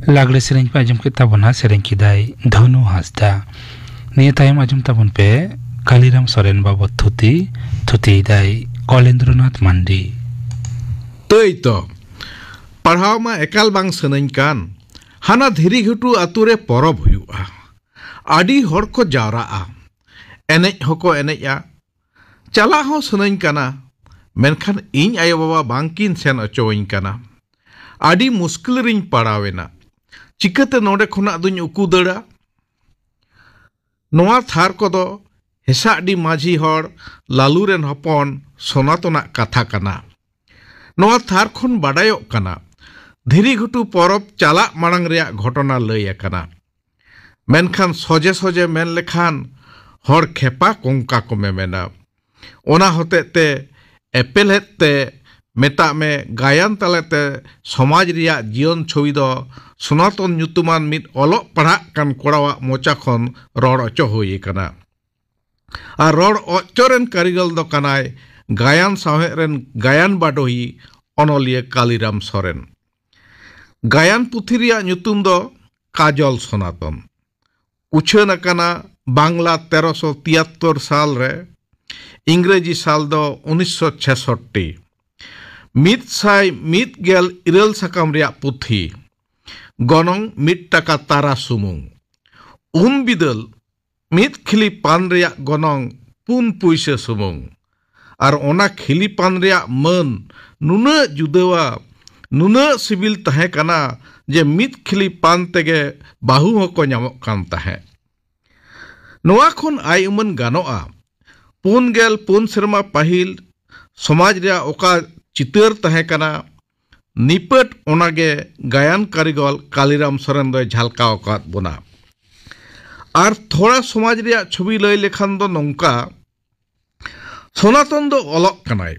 ᱞᱟᱜᱽᱲᱮ ᱥᱮᱨᱮᱧ ᱯᱮ ᱟᱸᱡᱚᱢ ᱠᱮᱫ ᱛᱟᱵᱚᱱᱟ, ᱥᱮᱨᱮᱧ ᱠᱮᱫᱟᱭ ᱫᱷᱚᱱᱩ ᱦᱟᱸᱥᱫᱟ᱾ ᱱᱤᱭᱟᱹ ᱛᱟᱭᱚᱢ ᱟᱸᱡᱚᱢ ᱛᱟᱵᱚᱱ ᱯᱮ ᱠᱟᱞᱤᱨᱟᱢ ᱥᱚᱨᱮᱱ ᱵᱟᱵᱚᱫ ᱛᱷᱩᱛᱤ, ᱛᱷᱩᱛᱤᱭᱮᱫᱟᱭ ᱠᱚᱞᱮᱱᱫᱨᱚᱱᱟᱛᱷ ᱢᱟᱱᱰᱤ᱾ ᱛᱟᱹᱭ ᱛᱚ, ᱯᱟᱲᱦᱟᱣ ᱢᱟ ᱮᱠᱟᱞ ᱵᱟᱝ ᱥᱟᱱᱟᱧ ᱠᱟᱱ᱾ ᱦᱟᱱᱟ ᱫᱷᱤᱨᱤ ᱜᱷᱩᱴᱩ ᱟᱛᱩ ᱨᱮ ᱯᱚᱨᱚᱵᱽ ᱦᱩᱭᱩᱜᱼᱟ᱾ ᱟᱹᱰᱤ ᱦᱚᱲ ᱠᱚ ᱡᱟᱣᱨᱟᱜᱼᱟ᱾ ᱮᱱᱮᱡ ᱦᱚᱸᱠᱚ ᱮᱱᱮᱡᱼᱟ᱾ ᱪᱟᱞᱟᱜ ᱦᱚᱸ ᱥᱟᱱᱟᱧ ᱠᱟᱱᱟ, ᱢᱮᱱᱠᱷᱟᱱ ᱤᱧ ᱟᱭᱳ ᱵᱟᱵᱟ ᱵᱟᱝ ᱠᱤᱱ ᱥᱮᱱ ᱚᱪᱚᱣᱟᱹᱧ ᱠᱟᱱᱟ᱾ ᱟᱹᱰᱤ ᱢᱩᱥᱠᱤᱞ ᱨᱤᱧ ᱯᱟᱲᱟᱣ ᱮᱱᱟ᱾ ᱪᱤᱠᱟᱹᱛᱮ ᱱᱚᱰᱮ ᱠᱷᱚᱱᱟᱜ ᱫᱩᱧ ᱩᱠᱩ ᱫᱟᱹᱲᱟ? ᱱᱚᱣᱟ ᱛᱷᱟᱨ ᱠᱚᱫᱚ ᱦᱮᱥᱟᱜᱰᱤ ᱢᱟᱹᱡᱷᱤ ᱦᱚᱲ ᱞᱟᱞᱩ ᱨᱮᱱ ᱦᱚᱯᱚᱱ ᱥᱚᱱᱟᱛᱚᱱᱟᱜ ᱠᱟᱛᱷᱟ ᱠᱟᱱᱟ᱾ ᱱᱚᱣᱟ ᱛᱷᱟᱨ ᱠᱷᱚᱱ ᱵᱟᱰᱟᱭᱚᱜ ᱠᱟᱱᱟ, ᱫᱷᱤᱨᱤ ᱜᱷᱩᱴᱩ ᱯᱚᱨᱚᱵᱽ ᱪᱟᱞᱟᱜ ᱢᱟᱲᱟᱝ ᱨᱮᱭᱟᱜ ᱜᱷᱚᱴᱚᱱᱟ ᱞᱟᱹᱭ ᱟᱠᱟᱱᱟ᱾ ᱢᱮᱱᱠᱷᱟᱱ ᱥᱚᱡᱮ ᱥᱚᱡᱮ ᱢᱮᱱ ᱞᱮᱠᱷᱟᱱ ᱦᱚᱲ ᱠᱷᱮᱯᱟ ᱠᱚᱝᱠᱟ ᱠᱚ ᱢᱮᱢᱮᱱᱟ᱾ ᱚᱱᱟ ᱦᱚᱛᱮᱡ ᱛᱮ ᱮᱯᱮᱞᱦᱮᱫ ᱛᱮ ᱢᱮᱛᱟᱜ ᱢᱮ, ᱜᱟᱭᱟᱱ ᱛᱟᱞᱟᱛᱮ ᱥᱚᱢᱟᱡᱽ ᱨᱮᱭᱟᱜ ᱡᱤᱭᱚᱱ ᱪᱷᱚᱵᱤ ᱫᱚ ᱥᱚᱱᱟᱛᱚᱱ ᱧᱩᱛᱩᱢᱟᱱ ᱢᱤᱫ ᱚᱞᱚᱜ ᱯᱟᱲᱦᱟᱜ ᱠᱟᱱ ᱠᱚᱲᱟᱣᱟᱜ ᱢᱚᱪᱟ ᱠᱷᱚᱱ ᱨᱚᱲ ᱚᱪᱚ ᱦᱩᱭ ᱟᱠᱟᱱᱟ᱾ ᱟᱨ ᱨᱚᱲ ᱚᱪᱚ ᱨᱮᱱ ᱠᱟᱹᱨᱤᱜᱚᱞ ᱫᱚ ᱠᱟᱱᱟᱭ ᱜᱟᱭᱟᱱ ᱥᱟᱶᱦᱮᱫ ᱨᱮᱱ ᱜᱟᱭᱟᱱ ᱵᱟᱰᱚᱦᱤ ᱚᱱᱚᱞᱤᱭᱟᱹ ᱠᱟᱞᱤᱨᱟᱢ ᱥᱚᱨᱮᱱ᱾ ᱜᱟᱭᱟᱱ ᱯᱩᱛᱷᱤ ᱨᱮᱭᱟᱜ ᱧᱩᱛᱩᱢ ᱫᱚ ᱠᱟᱡᱚᱞ ᱥᱚᱱᱟᱛᱚᱱ᱾ ᱩᱪᱷᱟᱹᱱ ᱟᱠᱟᱱᱟ ᱵᱟᱝᱞᱟ ᱛᱮᱨᱚᱥᱚ ᱛᱤᱭᱟᱛᱛᱚᱨ ᱥᱟᱞ ᱨᱮ, ᱤᱝᱨᱮᱡᱤ ᱥᱟᱞ ᱫᱚ ᱩᱱᱤᱥᱥᱚ ᱪᱷᱮᱥᱚᱴᱴᱤ᱾ ᱢᱤᱫ ᱥᱟᱭ ᱢᱤᱫ ᱜᱮᱞ ᱤᱨᱟᱹᱞ ᱥᱟᱠᱟᱢ ᱨᱮᱭᱟᱜ ᱯᱩᱛᱷᱤ, ᱜᱚᱱᱚᱝ ᱢᱤᱫ ᱴᱟᱠᱟ ᱛᱟᱨᱟ ᱥᱩᱢᱩᱝ᱾ ᱩᱱ ᱵᱤᱫᱟᱹᱞ ᱢᱤᱫ ᱠᱷᱤᱞᱤ ᱯᱟᱱ ᱨᱮᱭᱟᱜ ᱜᱚᱱᱚᱝ ᱯᱩᱱ ᱯᱩᱭᱥᱟᱹ ᱥᱩᱢᱩᱝ᱾ ᱟᱨ ᱚᱱᱟ ᱠᱷᱤᱞᱤ ᱯᱟᱱ ᱨᱮᱭᱟᱜ ᱢᱟᱹᱱ ᱱᱩᱱᱟᱹᱜ ᱡᱩᱫᱟᱹᱣᱟ, ᱱᱩᱱᱟᱹᱜ ᱥᱤᱵᱤᱞ ᱛᱟᱦᱮᱸ ᱠᱟᱱᱟ ᱡᱮ ᱢᱤᱫ ᱠᱷᱤᱞᱤ ᱯᱟᱱ ᱛᱮᱜᱮ ᱵᱟᱹᱦᱩ ᱦᱚᱸᱠᱚ ᱧᱟᱢᱚᱜ ᱠᱟᱱ ᱛᱟᱦᱮᱸᱫ᱾ ᱱᱚᱣᱟ ᱠᱷᱚᱱ ᱟᱭ ᱩᱢᱟᱹᱱ ᱜᱟᱱᱚᱜᱼᱟ, ᱯᱩᱱ ᱜᱮᱞ ᱯᱩᱱ ᱥᱮᱨᱢᱟ ᱯᱟᱹᱦᱤᱞ ᱥᱚᱢᱟᱡᱽ ᱨᱮᱭᱟᱜ ᱚᱠᱟ ᱪᱤᱛᱟᱹᱨ ᱛᱟᱦᱮᱸ ᱠᱟᱱᱟ, ᱱᱤᱯᱟᱹᱴ ᱚᱱᱟᱜᱮ ᱜᱟᱭᱟᱱ ᱠᱟᱹᱨᱤᱜᱚᱞ ᱠᱟᱞᱤᱨᱟᱢ ᱥᱚᱨᱮᱱ ᱫᱚᱭ ᱡᱷᱟᱞᱠᱟᱣ ᱟᱠᱟᱫ ᱵᱚᱱᱟ᱾ ᱟᱨ ᱛᱷᱚᱲᱟ ᱥᱚᱢᱟᱡᱽ ᱨᱮᱭᱟᱜ ᱪᱷᱚᱵᱤ ᱞᱟᱹᱭ ᱞᱮᱠᱷᱟᱱ ᱫᱚ ᱱᱚᱝᱠᱟ, ᱥᱚᱱᱟᱛᱚᱱ ᱫᱚ ᱚᱞᱚᱜ ᱠᱟᱱᱟᱭ᱾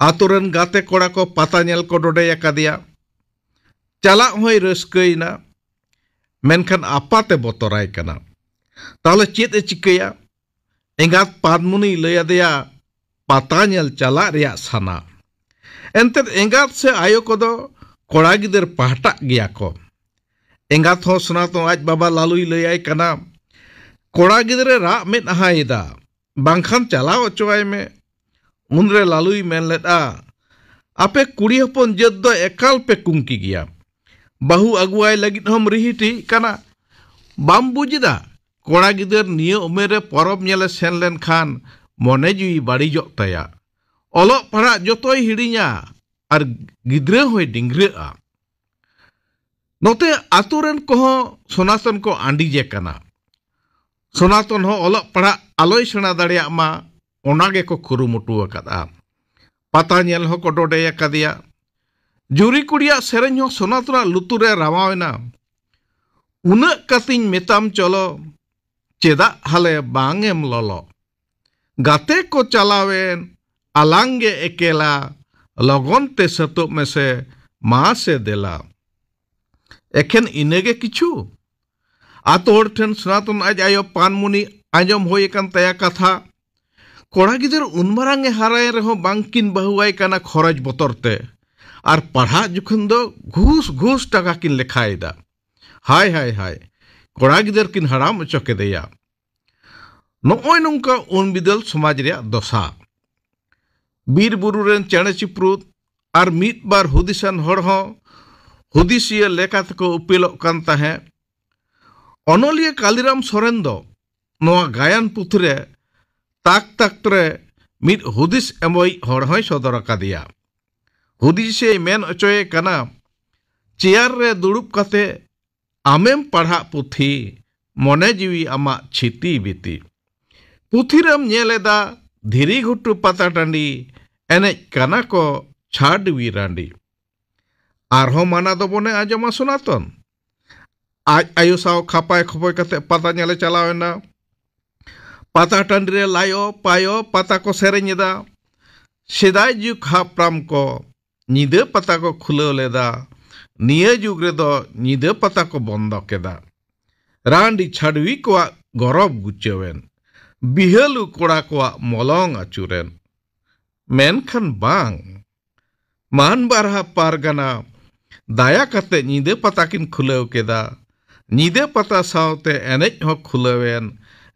ᱟᱛᱳ ᱨᱮᱱ ᱜᱟᱛᱮ ᱠᱚᱲᱟ ᱠᱚ ᱯᱟᱛᱟ ᱧᱮᱞ ᱠᱚ ᱰᱚᱰᱮ ᱟᱠᱟᱫᱮᱭᱟ᱾ ᱪᱟᱞᱟᱜ ᱦᱚᱸᱭ ᱨᱟᱹᱥᱠᱟᱹᱭᱮᱱᱟ, ᱢᱮᱱᱠᱷᱟᱱ ᱟᱯᱟᱛᱮ ᱵᱚᱛᱚᱨᱟᱭ ᱠᱟᱱᱟ᱾ ᱛᱟᱦᱚᱞᱮ ᱪᱮᱫ ᱮ ᱪᱤᱠᱟᱹᱭᱟ? ᱮᱸᱜᱟᱛ ᱯᱟᱫᱢᱩᱱᱤᱭ ᱞᱟᱹᱭ ᱟᱫᱮᱭᱟ, ᱯᱟᱛᱟ ᱧᱮᱞ ᱪᱟᱞᱟᱜ ᱨᱮᱭᱟᱜ ᱥᱟᱱᱟ᱾ ᱮᱱᱛᱮᱫ ᱮᱸᱜᱟᱛ ᱥᱮ ᱟᱭᱳ ᱠᱚᱫᱚ ᱠᱚᱲᱟ ᱜᱤᱫᱟᱹᱨ ᱯᱟᱦᱴᱟᱜ ᱜᱮᱭᱟ ᱠᱚ᱾ ᱮᱸᱜᱟᱛ ᱦᱚᱸ ᱥᱚᱱᱟᱛᱚᱱ ᱟᱡ ᱵᱟᱵᱟ ᱞᱟᱞᱩᱭ ᱞᱟᱹᱭᱟᱭ ᱠᱟᱱᱟ, "ᱠᱚᱲᱟ ᱜᱤᱫᱽᱨᱟᱹ ᱨᱟᱜ ᱢᱮᱫᱦᱟᱭᱮᱫᱟ, ᱵᱟᱝᱠᱷᱟᱱ ᱪᱟᱞᱟᱣ ᱦᱚᱪᱚᱣᱟᱭ ᱢᱮ᱾" ᱩᱱᱨᱮ ᱞᱟᱞᱩᱭ ᱢᱮᱱ ᱞᱮᱫᱼᱟ, "ᱟᱯᱮ ᱠᱩᱲᱤ ᱦᱚᱯᱚᱱ ᱡᱟᱹᱛ ᱫᱚ ᱮᱠᱟᱞ ᱯᱮ ᱠᱩᱝᱠᱤ ᱜᱮᱭᱟ᱾ ᱵᱟᱹᱦᱩ ᱟᱹᱜᱩᱣᱟᱭ ᱞᱟᱹᱜᱤᱫ ᱦᱚᱸᱢ ᱨᱤᱦᱤᱴᱤᱜ ᱠᱟᱱᱟ᱾ ᱵᱟᱢ ᱵᱩᱡᱽ ᱮᱫᱟ? ᱠᱚᱲᱟ ᱜᱤᱫᱟᱹᱨ ᱱᱤᱭᱟᱹ ᱩᱢᱮᱨ ᱨᱮ ᱯᱚᱨᱚᱵᱽ ᱧᱮᱞᱮ ᱥᱮᱱ ᱞᱮᱱᱠᱷᱟᱱ ᱢᱚᱱᱮ ᱡᱤᱣᱤ ᱵᱟᱹᱲᱤᱡᱚᱜ ᱛᱟᱭᱟ᱾ ᱚᱞᱚᱜ ᱯᱟᱲᱦᱟᱜ ᱡᱚᱛᱚᱭ ᱦᱤᱲᱤᱧᱟ ᱟᱨ ᱜᱤᱫᱽᱨᱟᱹ ᱦᱚᱸᱭ ᱰᱤᱝᱜᱽᱨᱟᱹᱜᱼᱟ᱾" ᱱᱚᱛᱮ ᱟᱛᱳ ᱨᱮᱱ ᱠᱚᱦᱚᱸ ᱥᱚᱱᱟᱛᱚᱱ ᱠᱚ ᱟᱸᱰᱤᱡᱮ ᱠᱟᱱᱟ᱾ ᱥᱚᱱᱟᱛᱚᱱ ᱦᱚᱸ ᱚᱞᱚᱜ ᱯᱟᱲᱦᱟᱜ ᱟᱞᱚᱭ ᱥᱮᱬᱟ ᱫᱟᱲᱮᱭᱟᱜ ᱢᱟ, ᱚᱱᱟ ᱜᱮᱠᱚ ᱠᱩᱨᱩᱢᱩᱴᱩ ᱟᱠᱟᱫᱼᱟ᱾ ᱯᱟᱛᱟ ᱧᱮᱞ ᱦᱚᱸᱠᱚ ᱰᱚᱰᱮ ᱟᱠᱟᱫᱮᱭᱟ᱾ ᱡᱩᱨᱤ ᱠᱩᱲᱤᱭᱟᱜ ᱥᱮᱨᱮᱧ ᱦᱚᱸ ᱥᱚᱱᱟᱛᱚᱱᱟᱜ ᱞᱩᱛᱩᱨ ᱨᱮ ᱨᱟᱢᱟᱣ ᱮᱱᱟ, "ᱩᱱᱟᱹᱜ ᱠᱟᱛᱤᱧ ᱢᱮᱛᱟᱢ ᱪᱚᱞᱚ, ᱪᱮᱫᱟᱜ ᱦᱟᱞᱮ ᱵᱟᱝ ᱮᱢ ᱞᱚᱞᱚ? ᱜᱟᱛᱮ ᱠᱚ ᱪᱟᱞᱟᱣᱮᱱ, ᱟᱞᱟᱝ ᱜᱮ ᱮᱠᱮᱞᱟ, ᱞᱚᱜᱚᱱ ᱛᱮ ᱥᱟᱹᱛᱚᱜ ᱢᱮᱥᱮ, ᱢᱟᱥᱮ ᱫᱮᱞᱟ᱾" ᱮᱠᱷᱮᱱ ᱤᱱᱟᱹᱜᱮ ᱠᱤᱪᱷᱩ? ᱟᱛᱳ ᱦᱚᱲ ᱴᱷᱮᱱ ᱥᱚᱱᱟᱛᱚᱱ ᱟᱡ ᱟᱭᱳ ᱯᱟᱱᱢᱩᱱᱤ ᱟᱸᱡᱚᱢ ᱦᱩᱭ ᱟᱠᱟᱱ ᱛᱟᱭᱟ ᱠᱟᱛᱷᱟ, "ᱠᱚᱲᱟ ᱜᱤᱫᱟᱹᱨ ᱩᱱ ᱢᱟᱨᱟᱝ ᱮ ᱦᱟᱨᱟᱭᱮᱱ ᱨᱮᱦᱚᱸ ᱵᱟᱝᱠᱤᱱ ᱵᱟᱹᱦᱩᱣᱟᱭ ᱠᱟᱱᱟ ᱠᱷᱚᱨᱚᱪ ᱵᱚᱛᱚᱨ ᱛᱮ, ᱟᱨ ᱯᱟᱲᱦᱟᱜ ᱡᱚᱠᱷᱚᱱ ᱫᱚ ᱜᱷᱩᱥ ᱜᱷᱩᱥ ᱴᱟᱠᱟ ᱠᱤᱱ ᱞᱮᱠᱷᱟᱭᱮᱫᱟ᱾ ᱦᱟᱭ ᱦᱟᱭ ᱦᱟᱭ, ᱠᱚᱲᱟ ᱜᱤᱫᱟᱹᱨ ᱠᱤᱱ ᱦᱟᱲᱟᱢ ᱦᱚᱪᱚ ᱠᱮᱫᱮᱭᱟ᱾" ᱱᱚᱜᱼᱚᱭ ᱱᱚᱝᱠᱟ ᱩᱱ ᱵᱤᱫᱟᱹᱞ ᱥᱚᱢᱟᱡᱽ ᱨᱮᱭᱟᱜ ᱫᱚᱥᱟ᱾ ᱵᱤᱨ ᱵᱩᱨᱩ ᱨᱮᱱ ᱪᱮᱬᱮ ᱪᱤᱯᱨᱩᱫ ᱟᱨ ᱢᱤᱫ ᱵᱟᱨ ᱦᱩᱫᱤᱥᱟᱱ ᱦᱚᱲ ᱦᱚᱸ ᱦᱩᱫᱤᱥᱤᱭᱟᱹ ᱞᱮᱠᱟ ᱛᱮᱠᱚ ᱩᱯᱮᱞᱚᱜ ᱠᱟᱱ ᱛᱟᱦᱮᱸᱫ᱾ ᱚᱱᱚᱞᱤᱭᱟᱹ ᱠᱟᱞᱤᱨᱟᱢ ᱥᱚᱨᱮᱱ ᱫᱚ ᱱᱚᱣᱟ ᱜᱟᱭᱟᱱ ᱯᱩᱛᱷᱤ ᱨᱮ ᱛᱟᱠ ᱛᱟᱠ ᱨᱮ ᱢᱤᱫ ᱦᱩᱫᱤᱥ ᱮᱢᱚᱭᱤᱡ ᱦᱚᱲ ᱦᱚᱸᱭ ᱥᱚᱫᱚᱨ ᱟᱠᱟᱫᱮᱭᱟ᱾ ᱦᱩᱫᱤᱥᱮ ᱢᱮᱱ ᱚᱪᱚᱭᱮ ᱠᱟᱱᱟ, ᱪᱮᱭᱟᱨ ᱨᱮ ᱫᱩᱲᱩᱵ ᱠᱟᱛᱮ ᱟᱢᱮᱢ ᱯᱟᱲᱦᱟᱜ ᱯᱩᱛᱷᱤ, ᱢᱚᱱᱮ ᱡᱤᱣᱤ ᱟᱢᱟᱜ ᱪᱷᱤᱛᱤ ᱵᱤᱛᱤ᱾ ᱯᱩᱛᱷᱤ ᱨᱮᱢ ᱧᱮᱞ ᱮᱫᱟ ᱫᱷᱤᱨᱤ ᱜᱷᱩᱴᱩ ᱯᱟᱛᱟ ᱴᱟᱺᱰᱤ, ᱮᱱᱮᱡ ᱠᱟᱱᱟ ᱠᱚ ᱪᱷᱟᱰᱣᱤ ᱨᱟᱺᱰᱤ᱾ ᱟᱨᱦᱚᱸ ᱢᱟᱱᱟ ᱫᱚ ᱵᱚᱱᱮ ᱟᱸᱡᱚᱢᱟ ᱥᱚᱱᱟᱛᱚᱱ᱾ ᱟᱡ ᱟᱭᱳ ᱥᱟᱶ ᱠᱷᱟᱯᱟᱭ ᱠᱷᱚᱯᱚᱭ ᱠᱟᱛᱮ ᱯᱟᱛᱟ ᱧᱮᱞᱮ ᱪᱟᱞᱟᱣ ᱮᱱᱟ᱾ ᱯᱟᱛᱟ ᱴᱟᱺᱰᱤ ᱨᱮ ᱞᱟᱭᱚ ᱯᱟᱭᱚ ᱯᱟᱛᱟ ᱠᱚ ᱥᱮᱨᱮᱧ ᱮᱫᱟ᱾ ᱥᱮᱫᱟᱭ ᱡᱩᱜᱽ ᱦᱟᱯᱲᱟᱢ ᱠᱚ ᱧᱤᱫᱟᱹ ᱯᱟᱛᱟ ᱠᱚ ᱠᱷᱩᱞᱟᱹᱣ ᱞᱮᱫᱟ᱾ ᱱᱤᱭᱟᱹ ᱡᱩᱜᱽ ᱨᱮᱫᱚ ᱧᱤᱫᱟᱹ ᱯᱟᱛᱟ ᱠᱚ ᱵᱚᱱᱫᱚ ᱠᱮᱫᱟ᱾ ᱨᱟᱺᱰᱤ ᱪᱷᱟᱰᱣᱤ ᱠᱚᱣᱟᱜ ᱜᱚᱨᱚᱵ ᱜᱩᱪᱟᱹᱣᱮᱱ᱾ ᱵᱤᱦᱟᱹᱞᱩ ᱠᱚᱲᱟ ᱠᱚᱣᱟᱜ ᱢᱚᱞᱚᱝ ᱟᱹᱪᱩᱨᱮᱱ᱾ ᱢᱮᱱᱠᱷᱟᱱ ᱵᱟᱝ, ᱢᱟᱱ ᱵᱟᱨᱦᱟ ᱯᱟᱨᱜᱟᱱᱟ ᱫᱟᱭᱟ ᱠᱟᱛᱮ ᱧᱤᱫᱟᱹ ᱯᱟᱛᱟ ᱠᱤᱱ ᱠᱷᱩᱞᱟᱹᱣ ᱠᱮᱫᱟ᱾ ᱧᱤᱫᱟᱹ ᱯᱟᱛᱟ ᱥᱟᱶᱛᱮ ᱮᱱᱮᱡ ᱦᱚᱸ ᱠᱷᱩᱞᱟᱹᱣᱮᱱ᱾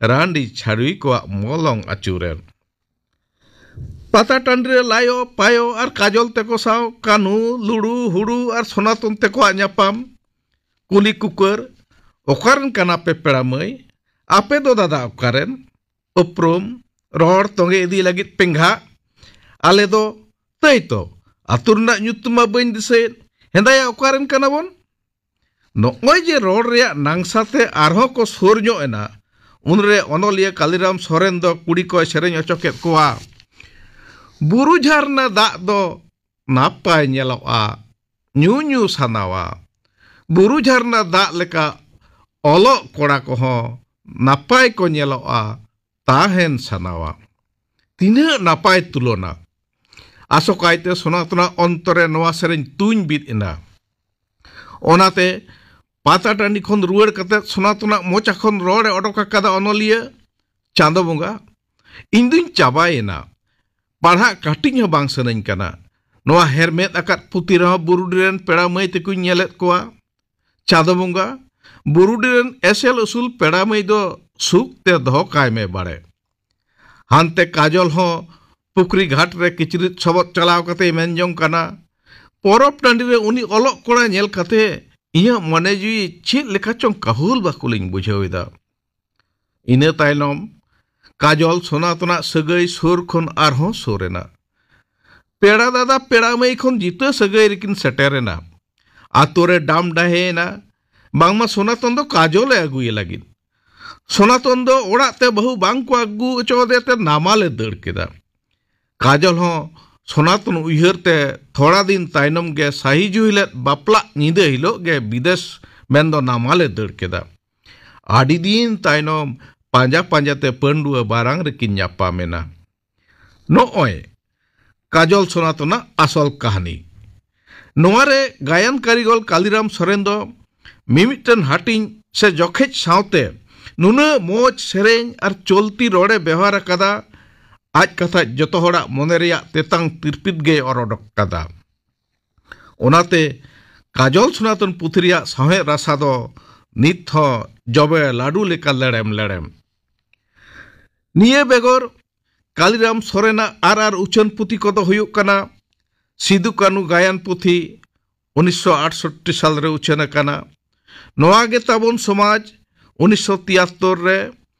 ᱨᱟᱺᱰᱤ ᱪᱷᱟᱹᱰᱣᱤ ᱠᱚᱣᱟᱜ ᱢᱚᱞᱚᱝ ᱟᱹᱪᱩᱨᱮᱱ᱾ ᱯᱟᱛᱟ ᱴᱟᱺᱰᱤ ᱨᱮ ᱞᱟᱭᱚ, ᱯᱟᱭᱚ ᱟᱨ ᱠᱟᱡᱚᱞ ᱛᱮᱠᱚ ᱥᱟᱶ ᱠᱟᱹᱱᱦᱩ, ᱞᱩᱲᱩ, ᱦᱩᱲᱩ ᱟᱨ ᱥᱚᱱᱟᱛᱚᱱ ᱛᱮᱠᱚᱣᱟᱜ ᱧᱟᱯᱟᱢ᱾ ᱠᱩᱞᱤ ᱠᱩᱠᱟᱹᱨ, "ᱚᱠᱟᱨᱮᱱ ᱠᱟᱱᱟ ᱯᱮ ᱯᱮᱲᱟ ᱢᱟᱹᱭ? ᱟᱯᱮ ᱫᱚ ᱫᱟᱫᱟ ᱚᱠᱟᱨᱮᱱ?" ᱩᱯᱨᱩᱢ, ᱨᱚᱲ ᱛᱚᱸᱜᱮ ᱤᱫᱤ ᱞᱟᱹᱜᱤᱫ ᱯᱮᱸᱜᱷᱟᱜ᱾ "ᱟᱞᱮ ᱫᱚ ᱛᱟᱹᱭ ᱛᱚ, ᱟᱹᱛᱩ ᱨᱮᱱᱟᱜ ᱧᱩᱛᱩᱢ ᱢᱟ ᱵᱟᱹᱧ ᱫᱤᱥᱟᱹᱭᱮᱫ, ᱦᱮᱸᱫᱟᱭᱟ ᱚᱠᱟᱨᱮᱱ ᱠᱟᱱᱟ ᱵᱚᱱ?" ᱱᱚᱜᱼᱚᱭ ᱡᱮ ᱨᱚᱲ ᱨᱮᱭᱟᱜ ᱱᱟᱝᱥᱟ ᱛᱮ ᱟᱨᱦᱚᱸ ᱠᱚ ᱥᱩᱨ ᱧᱚᱜ ᱮᱱᱟ, ᱩᱱᱨᱮ ᱚᱱᱚᱞᱤᱭᱟᱹ ᱠᱟᱞᱤᱨᱟᱢ ᱥᱚᱨᱮᱱ ᱫᱚ ᱠᱩᱲᱤ ᱠᱚᱭ ᱥᱮᱨᱮᱧ ᱚᱪᱚ ᱠᱮᱫ ᱠᱚᱣᱟ᱾ ᱵᱩᱨᱩ ᱡᱷᱟᱨᱱᱟ ᱫᱟᱜ ᱫᱚ ᱱᱟᱯᱟᱭ ᱧᱮᱞᱚᱜᱼᱟ, ᱧᱩ ᱧᱩ ᱥᱟᱱᱟᱣᱟ᱾ ᱵᱩᱨᱩ ᱡᱷᱟᱨᱱᱟ ᱫᱟᱜ ᱞᱮᱠᱟ ᱚᱞᱚᱜ ᱠᱚᱲᱟ ᱠᱚᱦᱚᱸ ᱱᱟᱯᱟᱭ ᱠᱚ ᱧᱮᱞᱚᱜᱼᱟ, ᱛᱟᱦᱮᱱ ᱥᱟᱱᱟᱣᱟ᱾ ᱛᱤᱱᱟᱹᱜ ᱱᱟᱯᱟᱭ ᱛᱩᱞᱚᱱᱟ! ᱟᱥᱚᱠᱟᱭᱛᱮ ᱥᱚᱱᱟᱛᱚᱱᱟᱜ ᱚᱱᱛᱚᱨᱮ ᱱᱚᱣᱟ ᱥᱮᱨᱮᱧ ᱛᱩᱧ ᱵᱤᱫ ᱮᱱᱟ᱾ ᱚᱱᱟᱛᱮ ᱯᱟᱛᱟ ᱴᱟᱺᱰᱤ ᱠᱷᱚᱱ ᱨᱩᱣᱟᱹᱲ ᱠᱟᱛᱮ ᱥᱚᱱᱟᱛᱚᱱᱟᱜ ᱢᱚᱪᱟ ᱠᱷᱚᱱ ᱨᱚᱲ ᱮ ᱚᱰᱚᱠ ᱟᱠᱟᱫᱟ ᱚᱱᱚᱞᱤᱭᱟᱹ, "ᱪᱟᱸᱫᱚ ᱵᱚᱸᱜᱟ, ᱤᱧ ᱫᱩᱧ ᱪᱟᱵᱟᱭᱮᱱᱟ᱾ ᱯᱟᱲᱦᱟᱜ ᱠᱟᱹᱴᱤᱡ ᱦᱚᱸ ᱵᱟᱝ ᱥᱟᱱᱟᱧ ᱠᱟᱱᱟ᱾ ᱱᱚᱣᱟ ᱦᱮᱨᱢᱮᱫ ᱟᱠᱟᱫ ᱯᱩᱛᱷᱤ ᱨᱮᱦᱚᱸ ᱵᱩᱨᱩᱰᱤ ᱨᱮᱱ ᱯᱮᱲᱟ ᱢᱟᱹᱭ ᱛᱮᱠᱚᱧ ᱧᱮᱞᱮᱫ ᱠᱚᱣᱟ᱾ ᱪᱟᱸᱫᱚ ᱵᱚᱸᱜᱟ, ᱵᱩᱨᱩᱰᱤ ᱨᱮᱱ ᱮᱥᱮᱞ ᱩᱥᱩᱞ ᱯᱮᱲᱟ ᱢᱟᱹᱭ ᱫᱚ ᱥᱩᱠ ᱛᱮ ᱫᱚᱦᱚ ᱠᱟᱭ ᱢᱮ ᱵᱟᱲᱮ᱾" ᱦᱟᱱᱛᱮ ᱠᱟᱡᱚᱞ ᱦᱚᱸ ᱯᱩᱠᱷᱨᱤ ᱜᱷᱟᱴ ᱨᱮ ᱠᱤᱪᱨᱤᱡ ᱥᱚᱵᱚᱫ ᱪᱟᱞᱟᱣ ᱠᱟᱛᱮᱭ ᱢᱮᱱ ᱡᱚᱝ ᱠᱟᱱᱟ, "ᱯᱚᱨᱚᱵᱽ ᱴᱟᱺᱰᱤ ᱨᱮ ᱩᱱᱤ ᱚᱞᱚᱜ ᱠᱚᱲᱟ ᱧᱮᱞ ᱠᱟᱛᱮ ᱤᱧᱟᱹᱜ ᱢᱚᱱᱮ ᱡᱤᱣᱤ ᱪᱮᱫ ᱞᱮᱠᱟ ᱪᱚᱝ ᱠᱟᱹᱦᱩᱞ ᱵᱟᱹᱠᱩᱞᱤᱧ ᱵᱩᱡᱷᱟᱹᱣ ᱮᱫᱟ᱾" ᱤᱱᱟᱹ ᱛᱟᱭᱱᱚᱢ ᱠᱟᱡᱚᱞ ᱥᱚᱱᱟᱛᱚᱱᱟᱜ ᱥᱟᱹᱜᱟᱹᱭ ᱥᱩᱨ ᱠᱷᱚᱱ ᱟᱨᱦᱚᱸ ᱥᱩᱨ ᱮᱱᱟ᱾ ᱯᱮᱲᱟ ᱫᱟᱫᱟ ᱯᱮᱲᱟ ᱢᱟᱹᱭ ᱠᱷᱚᱱ ᱡᱤᱛᱟᱹ ᱥᱟᱹᱜᱟᱹᱭ ᱨᱮᱠᱤᱱ ᱥᱮᱴᱮᱨ ᱮᱱᱟ᱾ ᱟᱛᱳ ᱨᱮ ᱰᱟᱢ ᱰᱟᱦᱮ ᱮᱱᱟ᱾ ᱵᱟᱝᱢᱟ ᱥᱚᱱᱟᱛᱚᱱ ᱫᱚ ᱠᱟᱡᱚᱞᱮ ᱟᱹᱜᱩᱭᱮ ᱞᱟᱹᱜᱤᱫ᱾ ᱥᱚᱱᱟᱛᱚᱱ ᱫᱚ ᱚᱲᱟᱜ ᱛᱮ ᱵᱟᱹᱦᱩ ᱵᱟᱝ ᱠᱚ ᱟᱹᱜᱩ ᱦᱚᱪᱚ ᱟᱫᱮ ᱛᱮ ᱱᱟᱢᱟᱞᱮ ᱫᱟᱹᱲ ᱠᱮᱫᱟ᱾ ᱠᱟᱡᱚᱞ ᱦᱚᱸ ᱥᱚᱱᱟᱛᱚᱱ ᱩᱭᱦᱟᱹᱨ ᱛᱮ ᱛᱷᱚᱲᱟ ᱫᱤᱱ ᱛᱟᱭᱱᱚᱢ ᱜᱮ ᱥᱟᱦᱤ ᱡᱩᱦᱤ ᱞᱮᱫ ᱵᱟᱯᱞᱟᱜ ᱧᱤᱫᱟᱹ ᱦᱤᱞᱳᱜ ᱜᱮ ᱵᱤᱫᱮᱥ ᱢᱮᱱᱫᱚ ᱱᱟᱢᱟᱞᱮ ᱫᱟᱹᱲ ᱠᱮᱫᱟ᱾ ᱟᱹᱰᱤ ᱫᱤᱱ ᱛᱟᱭᱱᱚᱢ ᱯᱟᱸᱡᱟ ᱯᱟᱸᱡᱟ ᱛᱮ ᱯᱟᱹᱱᱰᱩᱣᱟᱹ ᱵᱟᱨᱟᱝ ᱨᱮᱠᱤᱱ ᱧᱟᱯᱟᱢ ᱮᱱᱟ᱾ ᱱᱚᱜᱼᱚᱭ ᱠᱟᱡᱚᱞ ᱥᱚᱱᱟᱛᱚᱱᱟᱜ ᱟᱥᱚᱞ ᱠᱟᱹᱦᱱᱤ᱾ ᱱᱚᱣᱟ ᱨᱮ ᱜᱟᱭᱟᱱ ᱠᱟᱹᱨᱤᱜᱚᱞ ᱠᱟᱞᱤᱨᱟᱢ ᱥᱚᱨᱮᱱ ᱫᱚ ᱢᱤᱢᱤᱫᱴᱟᱹᱝ ᱦᱟᱹᱴᱤᱧ ᱥᱮ ᱡᱚᱠᱷᱮᱡ ᱥᱟᱶᱛᱮ ᱱᱩᱱᱟᱹᱜ ᱢᱚᱡᱽ ᱥᱮᱨᱮᱧ ᱟᱨ ᱪᱚᱞᱛᱤ ᱨᱚᱲᱮ ᱵᱮᱣᱦᱟᱨ ᱟᱠᱟᱫᱟ, ᱟᱡ ᱠᱟᱛᱷᱟ ᱡᱚᱛᱚ ᱦᱚᱲᱟᱜ ᱢᱚᱱᱮ ᱨᱮᱭᱟᱜ ᱛᱮᱛᱟᱝ ᱛᱤᱨᱯᱤᱛ ᱜᱮᱭ ᱚᱨ ᱚᱰᱚᱠ ᱠᱟᱫᱟ᱾ ᱚᱱᱟᱛᱮ ᱠᱟᱡᱚᱞ ᱥᱚᱱᱟᱛᱚᱱ ᱯᱩᱛᱷᱤ ᱨᱮᱭᱟᱜ ᱥᱟᱶᱦᱮᱫ ᱨᱟᱥᱟ ᱫᱚ ᱱᱤᱛ ᱦᱚᱸ ᱡᱚᱵᱮ ᱞᱟᱹᱰᱩ ᱞᱮᱠᱟ ᱞᱮᱲᱮᱢ ᱞᱮᱲᱮᱢ᱾ ᱱᱤᱭᱟᱹ ᱵᱮᱜᱚᱨ ᱠᱟᱞᱤᱨᱟᱢ ᱥᱚᱨᱮᱱᱟᱜ ᱟᱨ ᱟᱨ ᱩᱪᱷᱟᱹᱱ ᱯᱩᱛᱷᱤ ᱠᱚᱫᱚ ᱦᱩᱭᱩᱜ ᱠᱟᱱᱟ ᱥᱤᱫᱩ ᱠᱟᱹᱱᱩ ᱜᱟᱭᱟᱱ ᱯᱩᱛᱷᱤ, ᱩᱱᱤᱥᱥᱚ ᱟᱴᱥᱚᱴᱴᱤ ᱥᱟᱞ ᱨᱮ ᱩᱪᱷᱟᱹᱱ ᱟᱠᱟᱱᱟ᱾ ᱱᱚᱣᱟ ᱜᱮ ᱛᱟᱵᱚᱱ ᱥᱚᱢᱟᱡᱽ, ᱩᱱᱤᱥᱥᱚ ᱛᱤᱭᱟᱛᱛᱳᱨ ᱨᱮ,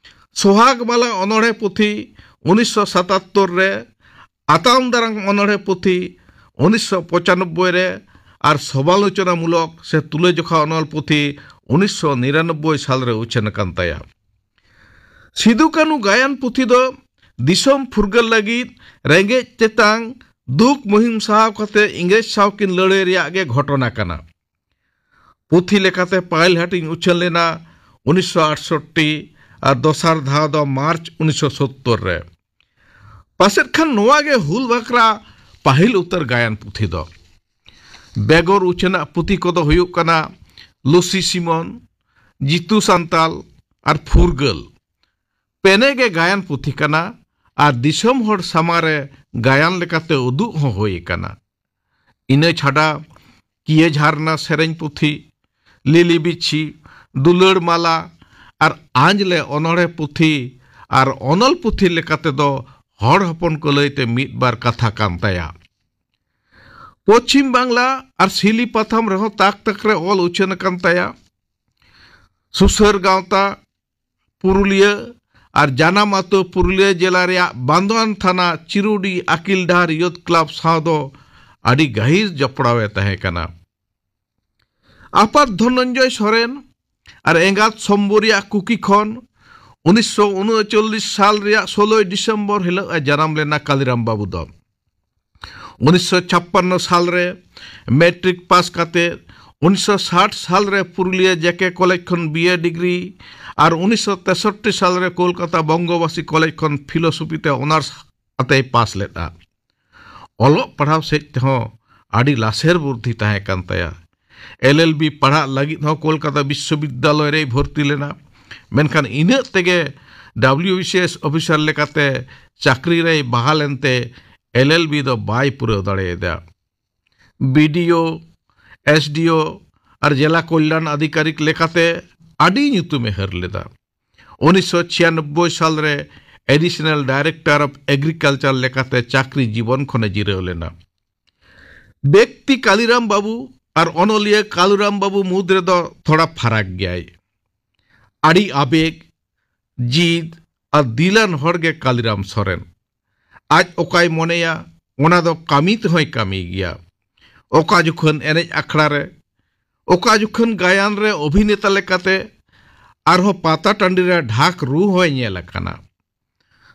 ᱥᱚᱦᱟᱜᱽ ᱢᱟᱞᱟ ᱚᱱᱚᱬᱦᱮ ᱯᱩᱛᱷᱤ, ᱩᱱᱤᱥᱥᱚ ᱥᱟᱛᱟᱛᱛᱳᱨ ᱨᱮ, ᱟᱛᱟᱝ ᱫᱟᱨᱟᱢ ᱚᱱᱚᱬᱦᱮ ᱯᱩᱛᱷᱤ, ᱩᱱᱤᱥᱥᱚ ᱯᱚᱸᱪᱟᱱᱚᱵᱵᱳᱭ ᱨᱮ, ᱟᱨ ᱥᱚᱢᱟᱞᱳᱪᱚᱱᱟ ᱢᱩᱞᱚᱠ ᱥᱮ ᱛᱩᱞᱟᱹᱡᱚᱠᱷᱟ ᱚᱱᱚᱞ ᱯᱩᱛᱷᱤ ᱩᱱᱤᱥᱥᱚ ᱱᱤᱨᱟᱱᱚᱵᱵᱳᱭ ᱥᱟᱞ ᱨᱮ ᱩᱪᱷᱟᱹᱱ ᱟᱠᱟᱱ ᱛᱟᱭᱟ᱾ ᱥᱤᱫᱩ ᱠᱟᱹᱱᱩ ᱜᱟᱭᱟᱱ ᱯᱩᱛᱷᱤ ᱫᱚ ᱫᱤᱥᱚᱢ ᱯᱷᱩᱨᱜᱟᱹᱞ ᱞᱟᱹᱜᱤᱫ ᱨᱮᱸᱜᱮᱡ ᱛᱮᱛᱟᱝ ᱫᱩᱠ ᱢᱩᱦᱤᱢ ᱥᱟᱦᱟᱣ ᱠᱟᱛᱮ ᱤᱝᱨᱮᱡᱽ ᱥᱟᱶ ᱠᱤᱱ ᱞᱟᱹᱲᱦᱟᱹᱭ ᱨᱮᱭᱟᱜ ᱜᱮ ᱜᱷᱚᱴᱚᱱᱟ ᱠᱟᱱᱟ᱾ ᱯᱩᱛᱷᱤ ᱞᱮᱠᱟᱛᱮ ᱯᱟᱹᱦᱤᱞ ᱦᱟᱹᱴᱤᱧ ᱩᱪᱷᱟᱹᱱ ᱞᱮᱱᱟ ᱩᱱᱤᱥᱥᱚ ᱟᱴᱥᱚᱴᱴᱤ ᱟᱨ ᱫᱚᱥᱟᱨ ᱫᱷᱟᱣ ᱫᱚ ᱢᱟᱨᱪ ᱩᱱᱤᱥᱥᱚ ᱥᱳᱛᱛᱳᱨ ᱨᱮ᱾ ᱯᱟᱥᱮᱫ ᱠᱷᱟᱱ ᱱᱚᱣᱟ ᱜᱮ ᱦᱩᱞ ᱵᱟᱠᱷᱨᱟ ᱯᱟᱹᱦᱤᱞ ᱩᱛᱟᱹᱨ ᱜᱟᱭᱟᱱ ᱯᱩᱛᱷᱤ ᱫᱚ᱾ ᱵᱮᱜᱚᱨ ᱩᱪᱷᱟᱹᱱᱟᱜ ᱯᱩᱛᱷᱤ ᱠᱚᱫᱚ ᱦᱩᱭᱩᱜ ᱠᱟᱱᱟ ᱞᱩᱥᱤ ᱥᱤᱢᱚᱱ, ᱡᱤᱛᱩ ᱥᱟᱱᱛᱟᱞ ᱟᱨ ᱯᱷᱩᱨᱜᱟᱹᱞ᱾ ᱯᱮᱱᱮ ᱜᱮ ᱜᱟᱭᱟᱱ ᱯᱩᱛᱷᱤ ᱠᱟᱱᱟ ᱟᱨ ᱫᱤᱥᱚᱢ ᱦᱚᱲ ᱥᱟᱢᱟᱝ ᱨᱮ ᱜᱟᱭᱟᱱ ᱞᱮᱠᱟᱛᱮ ᱩᱫᱩᱜ ᱦᱚᱸ ᱦᱩᱭ ᱟᱠᱟᱱᱟ᱾ ᱤᱱᱟᱹ ᱪᱷᱟᱰᱟ ᱠᱤᱭᱟᱹ ᱡᱷᱟᱨᱱᱟ ᱥᱮᱨᱮᱧ ᱯᱩᱛᱷᱤ, ᱞᱤᱞᱤ ᱵᱤᱪᱷᱤ, ᱫᱩᱞᱟᱹᱲ ᱢᱟᱞᱟ ᱟᱨ ᱟᱸᱡᱽᱞᱮ ᱚᱱᱚᱬᱦᱮ ᱯᱩᱛᱷᱤ ᱟᱨ ᱚᱱᱚᱞ ᱯᱩᱛᱷᱤ ᱞᱮᱠᱟᱛᱮ ᱫᱚ ᱦᱚᱲ ᱦᱚᱯᱚᱱ ᱠᱚ ᱞᱟᱹᱭᱛᱮ ᱢᱤᱫ ᱵᱟᱨ ᱠᱟᱛᱷᱟ ᱠᱟᱱ ᱛᱟᱭᱟ᱾ ᱯᱚᱪᱷᱤᱢ ᱵᱟᱝᱞᱟ ᱟᱨ ᱥᱤᱞᱤ ᱯᱟᱛᱷᱟᱢ ᱨᱮᱦᱚᱸ ᱛᱟᱠ ᱛᱟᱠ ᱨᱮ ᱚᱞ ᱩᱪᱷᱟᱹᱱ ᱟᱠᱟᱱ ᱛᱟᱭᱟ᱾ ᱥᱩᱥᱟᱹᱨ ᱜᱟᱶᱛᱟ ᱯᱩᱨᱩᱞᱤᱭᱟᱹ ᱟᱨ ᱡᱟᱱᱟᱢ ᱟᱹᱛᱩ ᱯᱩᱨᱩᱞᱤᱭᱟᱹ ᱡᱮᱞᱟ ᱨᱮᱭᱟᱜ ᱵᱟᱱᱫᱳᱣᱟᱱ ᱛᱷᱟᱱᱟ ᱪᱤᱨᱩᱰᱤ ᱟᱹᱠᱤᱞ ᱰᱟᱦᱟᱨ ᱭᱩᱛᱷ ᱠᱞᱟᱵᱽ ᱥᱟᱶ ᱫᱚ ᱟᱹᱰᱤ ᱜᱟᱹᱦᱤᱨ ᱡᱚᱯᱲᱟᱣ ᱮ ᱛᱟᱦᱮᱸ ᱠᱟᱱᱟ᱾ ᱟᱯᱟᱛ ᱫᱷᱚᱱᱚᱱᱡᱚᱭ ᱥᱚᱨᱮᱱ ᱟᱨ ᱮᱸᱜᱟᱛ ᱥᱚᱢᱵᱚᱨᱤᱭᱟ ᱠᱩᱠᱤ ᱠᱷᱚᱱ ᱩᱱᱤᱥᱥᱚ ᱩᱱᱩᱪᱚᱞᱞᱤᱥ ᱥᱟᱞ ᱨᱮᱭᱟᱜ ᱥᱳᱞᱳᱭ ᱰᱤᱥᱮᱢᱵᱚᱨ ᱦᱤᱞᱳᱜ ᱮ ᱡᱟᱱᱟᱢ ᱞᱮᱱᱟ ᱠᱟᱞᱤᱨᱟᱢ ᱵᱟᱵᱩ ᱫᱚ᱾ ᱩᱱᱤᱥᱥᱚ ᱪᱷᱟᱯᱯᱟᱱᱱᱚ ᱥᱟᱞ ᱨᱮ ᱢᱮᱴᱨᱤᱠ ᱯᱟᱥ ᱠᱟᱛᱮ ᱩᱱᱤᱥᱥᱚ ᱥᱟᱴ ᱥᱟᱞ ᱨᱮ ᱯᱩᱨᱩᱞᱤᱭᱟᱹ ᱡᱮᱠᱮ ᱠᱚᱞᱮᱡᱽ ᱠᱷᱚᱱ ᱵᱤ ᱮ ᱰᱤᱜᱽᱨᱤ ᱟᱨ ᱩᱱᱤᱥᱥᱚ ᱛᱮᱥᱚᱴᱴᱤ ᱥᱟᱞ ᱨᱮ ᱠᱳᱞᱠᱟᱛᱟ ᱵᱚᱝᱜᱚᱵᱟᱥᱤ ᱠᱚᱞᱮᱡᱽ ᱠᱷᱚᱱ ᱯᱷᱤᱞᱳᱥᱚᱯᱷᱤ ᱛᱮ ᱚᱱᱟᱨᱥ ᱟᱛᱮᱭ ᱯᱟᱥ ᱞᱮᱫᱼᱟ᱾ ᱚᱞᱚᱜ ᱯᱟᱲᱦᱟᱣ ᱥᱮᱫ ᱛᱮᱦᱚᱸ ᱟᱹᱰᱤ ᱞᱟᱥᱮᱨ ᱵᱩᱨᱫᱷᱤ ᱛᱟᱦᱮᱸ ᱠᱟᱱ ᱛᱟᱭᱟ᱾ ᱮᱞ ᱮᱞ ᱵᱤ ᱯᱟᱲᱦᱟᱜ ᱞᱟᱹᱜᱤᱫ ᱦᱚᱸ ᱠᱳᱞᱠᱟᱛᱟ ᱵᱤᱥᱥᱚᱵᱤᱫᱽᱫᱟᱞᱚᱭ ᱨᱮᱭ ᱵᱷᱚᱨᱛᱤ ᱞᱮᱱᱟ᱾ ᱢᱮᱱᱠᱷᱟᱱ ᱤᱱᱟᱹᱜ ᱛᱮᱜᱮ W B C S officer ᱞᱮᱠᱟᱛᱮ ᱪᱟᱹᱠᱨᱤ ᱨᱮᱭ ᱵᱟᱦᱟᱞ ᱮᱱᱛᱮ ᱮᱞ ᱮᱞ ᱵᱤ ᱫᱚ ᱵᱟᱭ ᱯᱩᱨᱟᱹᱣ ᱫᱟᱲᱮᱭᱟᱫᱟ᱾ ᱵᱤ ᱰᱤ ᱳ, ᱮᱥ ᱰᱤ ᱳ ᱟᱨ ᱡᱮᱞᱟ ᱠᱚᱞᱭᱟᱱ ᱟᱫᱷᱤᱠᱟᱨᱤᱠ ᱞᱮᱠᱟᱛᱮ ᱟᱹᱰᱤ ᱧᱩᱛᱩᱢᱮ ᱦᱟᱹᱨ ᱞᱮᱫᱟ᱾ ᱩᱱᱤᱥᱥᱚ ᱪᱷᱤᱭᱟᱱᱚᱵᱵᱳᱭ ᱥᱟᱞ ᱨᱮ Additional Director of Agriculture ᱞᱮᱠᱟᱛᱮ ᱪᱟᱹᱠᱨᱤ ᱡᱤᱵᱚᱱ ᱠᱷᱚᱱᱮ ᱡᱤᱨᱟᱹᱣ ᱞᱮᱱᱟ᱾ ᱵᱮᱠᱛᱤ ᱠᱟᱞᱤᱨᱟᱢ ᱵᱟᱹᱵᱩ ᱟᱨ ᱚᱱᱚᱞᱤᱭᱟᱹ ᱠᱟᱞᱩᱨᱟᱢ ᱵᱟᱹᱵᱩ ᱢᱩᱫᱽ ᱨᱮᱫᱚ ᱛᱷᱚᱲᱟ ᱯᱷᱟᱨᱟᱠ ᱜᱮᱭᱟᱭ᱾ ᱟᱹᱰᱤ ᱟᱵᱮᱜᱽ, ᱡᱤᱫ ᱟᱨ ᱫᱤᱞᱟᱱ ᱦᱚᱲ ᱜᱮ ᱠᱟᱞᱤᱨᱟᱢ ᱥᱚᱨᱮᱱ᱾ ᱟᱡ ᱚᱠᱟᱭ ᱢᱚᱱᱮᱭᱟ, ᱚᱱᱟ ᱫᱚ ᱠᱟᱹᱢᱤ ᱛᱮᱦᱚᱸᱭ ᱠᱟᱹᱢᱤ ᱜᱮᱭᱟ᱾ ᱚᱠᱟ ᱡᱚᱠᱷᱚᱱ ᱮᱱᱮᱡ ᱟᱠᱷᱲᱟ ᱨᱮ, ᱚᱠᱟ ᱡᱚᱠᱷᱚᱱ ᱜᱟᱭᱟᱱ ᱨᱮ ᱚᱵᱷᱤᱱᱮᱛᱟ ᱞᱮᱠᱟᱛᱮ, ᱟᱨᱦᱚᱸ ᱯᱟᱛᱟ ᱴᱟᱺᱰᱤ ᱨᱮ ᱰᱷᱟᱠ ᱨᱩ ᱦᱚᱸᱭ ᱧᱮᱞ ᱟᱠᱟᱱᱟ᱾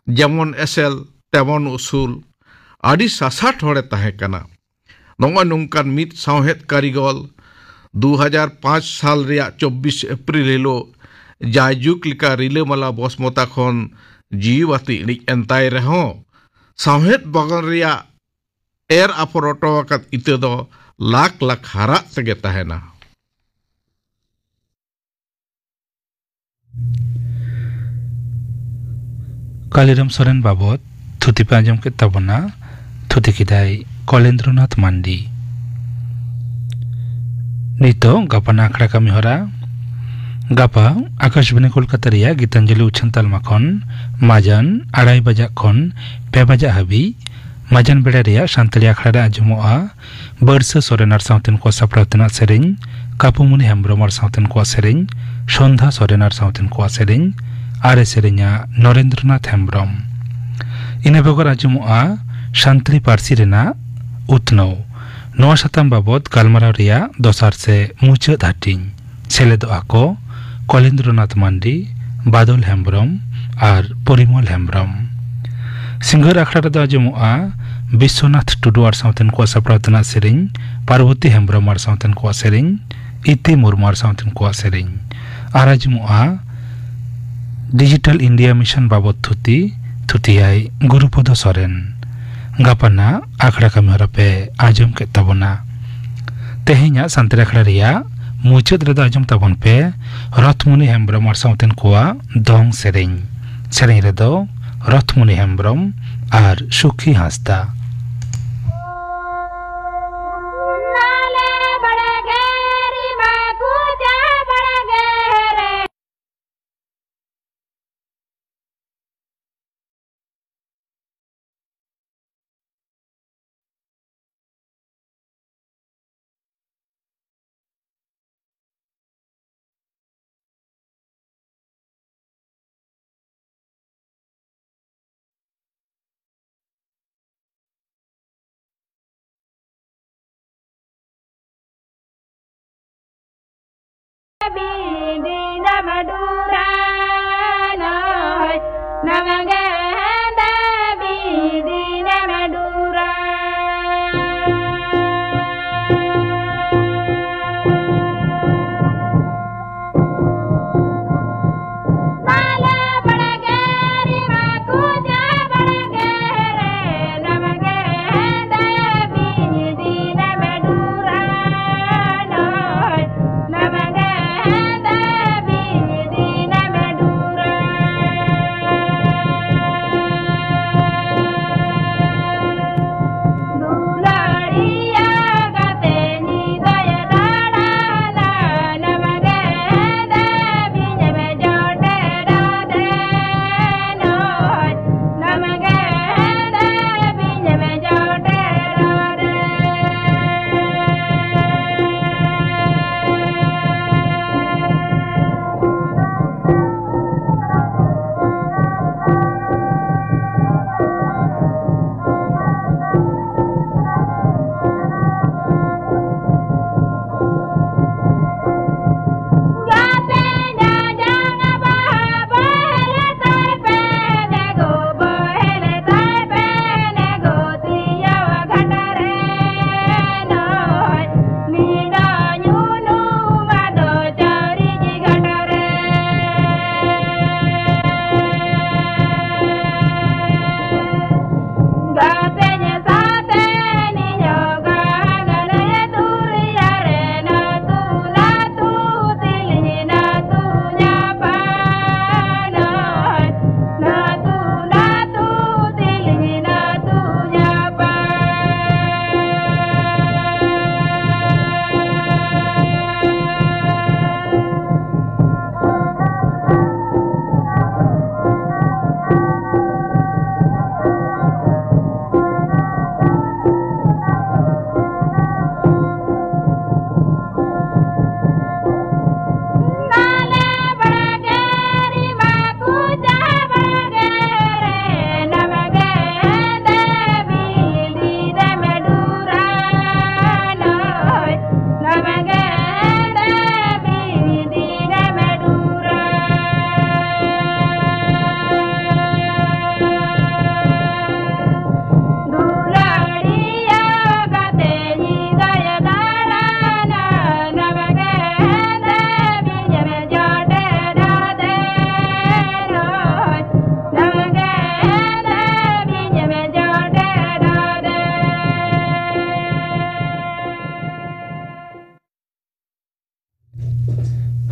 ᱡᱮᱢᱚᱱ ᱮᱥᱮᱞ, ᱛᱮᱢᱚᱱ ᱩᱥᱩᱞ, ᱟᱹᱰᱤ ᱥᱟᱥᱟᱴ ᱦᱚᱲᱮ ᱛᱟᱦᱮᱸ ᱠᱟᱱᱟ᱾ ᱱᱚᱜᱼᱚᱭ ᱱᱚᱝᱠᱟᱱ ᱢᱤᱫ ᱥᱟᱶᱦᱮᱫ ᱠᱟᱹᱨᱤᱜᱚᱞ ᱫᱩ ᱦᱟᱡᱟᱨ ᱯᱟᱸᱪ ᱥᱟᱞ ᱨᱮᱭᱟᱜ ᱪᱚᱵᱵᱤᱥ ᱮᱯᱨᱤᱞ ᱦᱤᱞᱳᱜ ᱡᱟᱭᱡᱩᱜᱽ ᱞᱮᱠᱟ ᱨᱤᱞᱟᱹᱢᱟᱞᱟ ᱵᱚᱥᱢᱚᱛᱟ ᱠᱷᱚᱱ ᱡᱤᱣᱤ ᱵᱟᱹᱛᱤ ᱤᱬᱤᱡ ᱮᱱ ᱛᱟᱭ ᱨᱮᱦᱚᱸ, ᱥᱟᱶᱦᱮᱫ ᱵᱟᱜᱟᱱ ᱨᱮᱭᱟᱜ ᱮᱨ ᱟᱯᱷᱚᱨ ᱦᱚᱴᱚ ᱟᱠᱟᱫ ᱤᱛᱟᱹ ᱫᱚ ᱞᱟᱠᱷ ᱞᱟᱠᱷ ᱦᱟᱨᱟᱜ ᱛᱮᱜᱮ ᱛᱟᱦᱮᱱᱟ᱾ ᱠᱟᱞᱤᱨᱟᱢ ᱥᱚᱨᱮᱱ ᱵᱟᱵᱚᱫ ᱛᱷᱩᱛᱤ ᱯᱮ ᱟᱸᱡᱚᱢ ᱠᱮᱫ ᱛᱟᱵᱚᱱᱟ᱾ ᱛᱷᱩᱛᱤ ᱠᱮᱫᱟᱭ ᱠᱚᱞᱮᱱᱫᱨᱚᱱᱟᱛᱷ ᱢᱟᱱᱰᱤ᱾ ᱱᱤᱛᱚᱜ ᱜᱟᱯᱟᱱ ᱟᱠᱷᱲᱟ ᱠᱟᱹᱢᱤ ᱦᱚᱨᱟ᱾ ᱜᱟᱯᱟ ᱟᱠᱟᱥᱵᱟᱱᱤ ᱠᱳᱞᱠᱟᱛᱟ ᱨᱮᱭᱟᱜ ᱜᱤᱛᱟᱧᱡᱚᱞᱤ ᱩᱪᱷᱟᱹᱱ ᱛᱟᱞᱢᱟ ᱠᱷᱚᱱ ᱢᱟᱡᱟᱱ ᱟᱲᱟᱭ ᱵᱟᱡᱟᱜ ᱠᱷᱚᱱ ᱯᱮ ᱵᱟᱡᱟᱜ ᱦᱟᱹᱵᱤᱡ ᱢᱟᱡᱟᱱ ᱵᱮᱲᱟ ᱨᱮᱭᱟᱜ ᱥᱟᱱᱛᱟᱲᱤ ᱟᱠᱷᱲᱟ ᱨᱮ ᱟᱸᱡᱚᱢᱚᱜᱼᱟ ᱵᱟᱹᱨᱥᱟᱹ ᱥᱚᱨᱮᱱ ᱟᱨ ᱥᱟᱶᱛᱮᱱ ᱠᱚᱣᱟᱜ ᱥᱟᱯᱲᱟᱣ ᱛᱮᱱᱟᱜ ᱥᱮᱨᱮᱧ, ᱠᱟᱯᱩᱢᱩᱱᱤ ᱦᱮᱢᱵᱽᱨᱚᱢ ᱟᱨ ᱥᱟᱶᱛᱮᱱ ᱠᱚᱣᱟᱜ ᱥᱮᱨᱮᱧ, ᱥᱚᱱᱫᱷᱟ ᱥᱚᱨᱮᱱ ᱟᱨ ᱥᱟᱶᱛᱮᱱ ᱠᱚᱣᱟᱜ ᱥᱮᱨᱮᱧ, ᱟᱨᱮ ᱥᱮᱨᱮᱧᱟ ᱱᱚᱨᱮᱱᱫᱨᱚᱱᱟᱛᱷ ᱦᱮᱢᱵᱽᱨᱚᱢ᱾ ᱤᱱᱟᱹ ᱵᱮᱜᱚᱨ ᱟᱸᱡᱚᱢᱚᱜᱼᱟ ᱥᱟᱱᱛᱟᱲᱤ ᱯᱟᱹᱨᱥᱤ ᱨᱮᱱᱟᱜ ᱩᱛᱱᱟᱹᱣ᱾ ᱱᱚᱣᱟ ᱥᱟᱛᱟᱢ ᱵᱟᱵᱚᱫ ᱜᱟᱞᱢᱟᱨᱟᱣ ᱨᱮᱭᱟᱜ ᱫᱚᱥᱟᱨ ᱥᱮ ᱢᱩᱪᱟᱹᱫ ᱦᱟᱹᱴᱤᱧ᱾ ᱥᱮᱞᱮᱫᱚᱜᱼᱟ ᱠᱚ ᱠᱚᱞᱮᱱᱫᱨᱚᱱᱟᱛᱷ ᱢᱟᱱᱰᱤ, ᱵᱟᱫᱚᱞ ᱦᱮᱢᱵᱽᱨᱚᱢ ᱟᱨ ᱯᱚᱨᱤᱢᱚᱞ ᱦᱮᱢᱵᱽᱨᱚᱢ᱾ ᱥᱤᱸᱜᱟᱹᱲ ᱟᱠᱷᱲᱟ ᱨᱮᱫᱚ ᱟᱸᱡᱚᱢᱚᱜᱼᱟ ᱵᱤᱥᱥᱚᱱᱟᱛᱷ ᱴᱩᱰᱩ ᱟᱨ ᱥᱟᱶᱛᱮᱱ ᱠᱚᱣᱟᱜ ᱥᱟᱯᱲᱟᱣ ᱛᱮᱱᱟᱜ ᱥᱮᱨᱮᱧ, ᱯᱟᱨᱵᱚᱛᱤ ᱦᱮᱢᱵᱽᱨᱚᱢ ᱟᱨ ᱥᱟᱶᱛᱮᱱ ᱠᱚᱣᱟᱜ ᱥᱮᱨᱮᱧ, ᱤᱛᱤ ᱢᱩᱨᱢᱩ ᱟᱨ ᱥᱟᱶᱛᱮᱱ ᱠᱚᱣᱟᱜ ᱥᱮᱨᱮᱧ᱾ ᱟᱨ ᱟᱸᱡᱚᱢᱚᱜᱼᱟ ᱰᱤᱡᱤᱴᱟᱞ ᱤᱱᱰᱤᱭᱟ ᱢᱤᱥᱚᱱ ᱵᱟᱵᱚᱫ ᱛᱷᱩᱛᱤ, ᱛᱷᱩᱛᱤᱭᱟᱭ ᱜᱩᱨᱩᱯᱚᱫᱚ ᱥᱚᱨᱮᱱ᱾ ᱜᱟᱯᱟᱱᱟᱜ ᱟᱠᱷᱲᱟ ᱠᱟᱹᱢᱤ ᱦᱚᱨᱟ ᱯᱮ ᱟᱸᱡᱚᱢ ᱠᱮᱫ ᱛᱟᱵᱚᱱᱟ᱾ ᱛᱮᱦᱮᱧᱟᱜ ᱥᱟᱱᱛᱟᱲᱤ ᱟᱠᱷᱲᱟ ᱨᱮᱭᱟᱜ ᱢᱩᱪᱟᱹᱫ ᱨᱮᱫᱚ ᱟᱸᱡᱚᱢ ᱛᱟᱵᱚᱱ ᱯᱮ ᱨᱚᱛᱷᱢᱩᱱᱤ ᱦᱮᱢᱵᱽᱨᱚᱢ ᱟᱨ ᱥᱟᱶᱛᱮᱱ ᱠᱚᱣᱟᱜ ᱫᱚᱝ ᱥᱮᱨᱮᱧ᱾ ᱥᱮᱨᱮᱧ ᱨᱮᱫᱚ ᱨᱚᱛᱷᱢᱩᱱᱤ ᱦᱮᱢᱵᱽᱨᱚᱢ ᱟᱨ ᱥᱩᱠᱷᱤ ᱦᱟᱸᱥᱫᱟ᱾ ᱵᱤᱫᱤᱱᱟ ᱢᱟᱰᱩᱨᱟ ᱱᱚᱭ ᱱᱟᱢᱟᱝᱜᱮ ᱦᱮᱸᱫᱮ ᱵᱤᱫᱤᱱᱟ ᱢᱟᱰᱩᱨᱟ᱾ ᱢᱟᱞᱟ ᱵᱟᱲᱜᱮ ᱨᱮ ᱢᱟ ᱠᱚ ᱡᱟ ᱵᱟᱲᱜᱮ ᱨᱮ ᱱᱟᱢᱟᱝᱜᱮ ᱦᱮᱸᱫᱮ ᱵᱤᱫᱤᱱᱟ ᱢᱟᱰᱩᱨᱟ ᱱᱚᱭ ᱱᱟᱢᱟᱝᱜᱮ ᱦᱮᱸᱫᱮ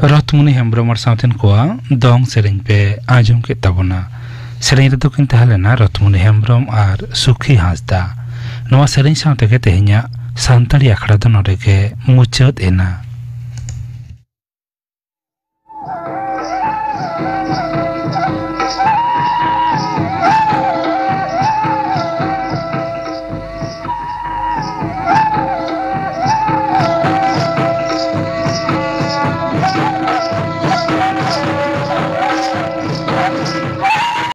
ᱨᱚᱛᱷᱢᱩᱱᱤ ᱦᱮᱢᱵᱽᱨᱚᱢ ᱟᱨ ᱥᱟᱶᱛᱮᱱ ᱠᱚᱣᱟᱜ ᱫᱚᱝ ᱥᱮᱨᱮᱧ ᱯᱮ ᱟᱸᱡᱚᱢ ᱠᱮᱫ ᱛᱟᱵᱚᱱᱟ᱾ ᱥᱮᱨᱮᱧ ᱨᱮᱫᱚ ᱠᱤᱱ ᱛᱟᱦᱮᱸ ᱞᱮᱱᱟ ᱨᱚᱛᱷᱢᱩᱱᱤ ᱦᱮᱢᱵᱽᱨᱚᱢ ᱟᱨ ᱥᱩᱠᱷᱤ ᱦᱟᱸᱥᱫᱟ᱾ ᱱᱚᱣᱟ ᱥᱮᱨᱮᱧ ᱥᱟᱶ ᱛᱮᱜᱮ ᱛᱮᱦᱮᱧᱟᱜ ᱥᱟᱱᱛᱟᱲᱤ ᱟᱠᱷᱲᱟ ᱫᱚ ᱱᱚᱰᱮ ᱜᱮ ᱢᱩᱪᱟᱹᱫ ᱮᱱᱟ᱾